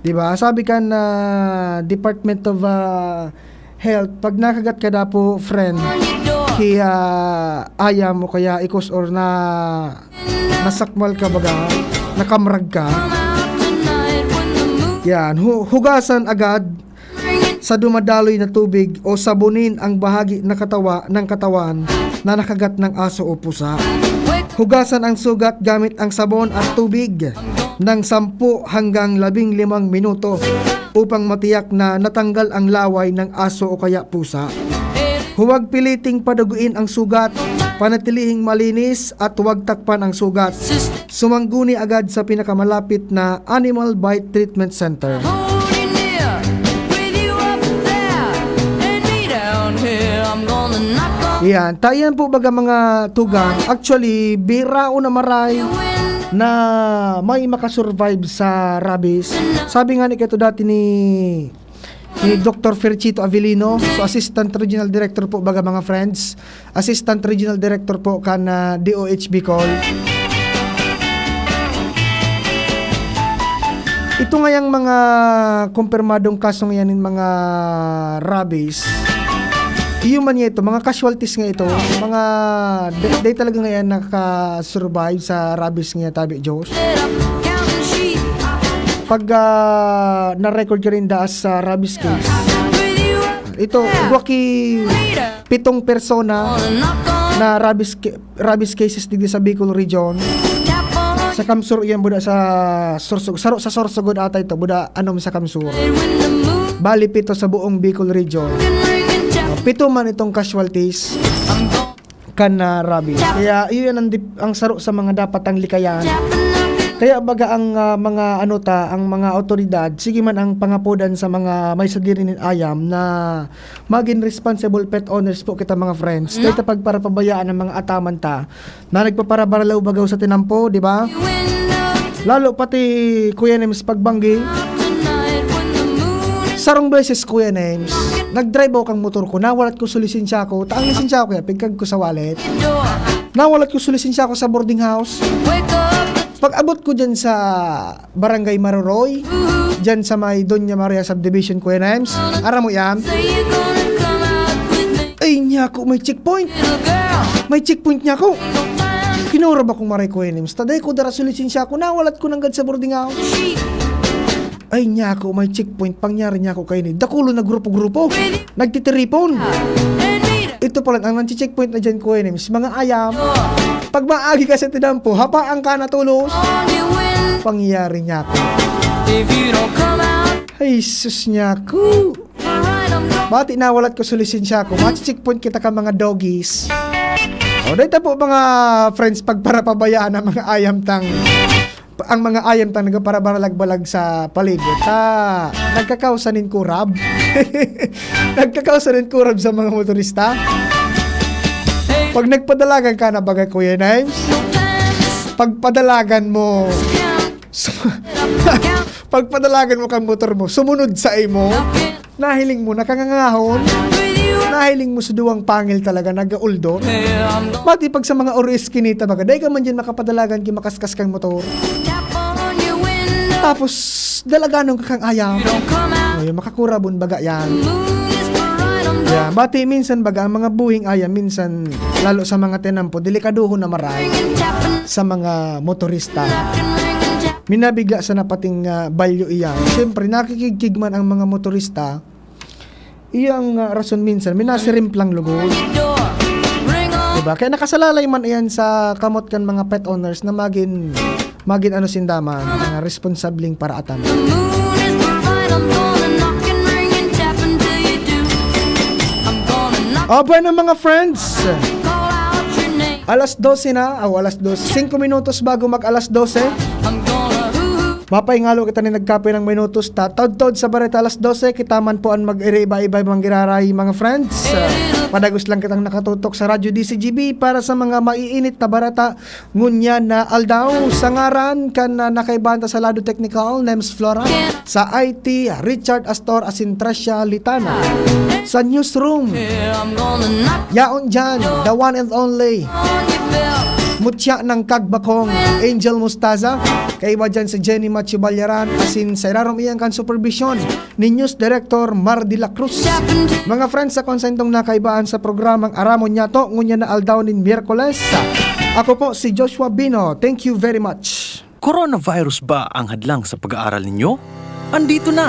Di ba? Sabi kan, ah, Department of, ah, Health, pag nakagat ka dapo, friend, ki, ah, ayam o kaya ikos or na nasakmal ka baga, nakamrag ka. Yan, hu-, hugasan agad sa dumadaloy na tubig o sabonin ang bahagi na katawa-, ng katawan na nakagat ng aso o pusa. Hugasan ang sugat gamit ang sabon at tubig ng sampu hanggang labing limang minuto upang matiyak na natanggal ang laway ng aso o kaya pusa. Huwag piliting paduguin ang sugat. Panatilihing malinis at huwag takpan ang sugat. Sumangguni agad sa pinakamalapit na Animal Bite Treatment Center. Holding near with you up there and me down here. I'm gonna knock on Iyan. Ta iyan po baga mga tugang. Actually, biraon na maray na may makasurvive sa rabies. Sabi nga ni kato dati ni ni Doktor Ferchito Avelino. So, Assistant Regional Director po, baga, mga friends. Assistant Regional Director po kan, ah, D O H Bicol. Ito ngayang mga kumpirmadong kaso ngayan nin mga rabies, iyo man nga ito, mga casualties nga ito, mga day, day talaga ngayan naka-survive sa rabies nga tabi, Diyos. Pag, ah, na-record ka rin daas sa rabies case, ito, igwa ki pitong persona na rabies ca-, rabies cases digdi sa Bicol Region. Sa Kamsur, iyan buda sa Sorsogon. Saro sa Sorsogon ata ito, buda anom sa Kamsur. Bali, pito sa buong Bicol Region. Pito man itong casualties kan, ah, rabies. Kaya iyon ang dip-, ang saro sa mga dapat ang likayan. Kaya baga ang, ah, mga ano ta, ang mga awtoridad, sige man ang pangapodan sa mga may sadiri nin ayam na magin responsible pet owners po kita, mga friends. Dahil ta pagparapabayaan ang mga ataman ta na nagpaparabaralaw bagaw sa tinampo, di ba? Lalo pati Kuya Nems pagbanggi. Sarong beses, Kuya Nems, nag-drive ako kang motor ko, nawalat ko sa lisensya ko. Ta ang lisensya ko, kaya pigkag ko sa wallet. Nawalat ko sa lisensya ko sa boarding house. Pag-abot ko dyan sa Barangay Maroroy, dyan sa may Doña Maria Subdivision, Kuya Nems. Aram mo yan? Ay, niya ako, may checkpoint. May checkpoint niya ako. Kinurab akong maray, Kuya Nems. Taday ko, dara sa lisensya ko, nawalat ko nanggad sa boarding house. Ay, niya ako, may checkpoint. Pangyari niya ako kayo ni. Dakulo na grupo-grupo. Nagtitiripon. Ito pala ang nagche-checkpoint na dyan, Kuya Nems. Mga ayam, pag maagi ka sa tinampo, hapaan ka na tulos. Pangyayari niya ako. Ay, sus niya ako. Bati na, walat ko sa lisensya ko. Mache-checkpoint kita ka mga doggies. O, dahil po, mga friends, pagparapabayaan ang mga ayam tang, ang mga ayam tang nagpaparabalag-balag sa palibot. Ta, nagkakausa nin kurab. Nagkakausa nin kurab sa mga motorista. Pag nagpadalagan ka na, bagay, Kuya Nimes, pagpadalagan mo, pagpadalagan mo kang motor mo, sumunod sa imo, nahiling mo, nakangangahon, nahiling mo sa duwang pangil talaga, nag-uldot. Mati pag sa mga oro eskinita, baga, dai ka man dyan makapadalagan, ki makaskas kang motor. Tapos, dalaganon ka kang ayam. Ay, makakurabon baga yan. Yan, bati minsan baga, ang mga buhing ayam, minsan, lalo sa mga tinampo, delikadohon na maray sa mga motorista. Minabigla sa napating, ah, balyo iyan. Siyempre, nakikigkig man ang mga motorista. Iyang, ah, rason minsan, minasirimplang lugod. Diba? Kaya nakasalalay man iyan sa kamot kan mga pet owners na magin, magin ano sinda man, mga responsableng paraatan. O, bueno, mga friends. Alas dose na, o alas dose, singko minutos bago mag alas dose. Mapaingalo kita ni nagkape ng minutos ta. Taudtaud sa bareta alas dose, kita man po ang mag-iiba-iba mang giraray, mga friends. Ah, padagos lang kitang nakatutok sa Radyo D C G B para sa mga maiinit na bareta ngunyan na aldaw. Sa ngaran kan, ah, nakaibahan ta sa lado teknikal, Nems Flora. Sa I T, Richard Astor asin Tricia Litana. Sa newsroom, yaon dyan, the one and only Mutya ng Kagbakong, Angel Mustaza. Kaiba dyan si Jenny Machi Balyaran, asin sa irarom iyan kan supervision ni News Director Mar de la Cruz. Mga friends, sa konsentong nakaibahan sa programang Aramon Nyato, ngunyan na aldaw nin Miyerkules. Ako po si Joshua Bino. Thank you very much. Coronavirus ba ang hadlang sa pag-aaral ninyo? Andito na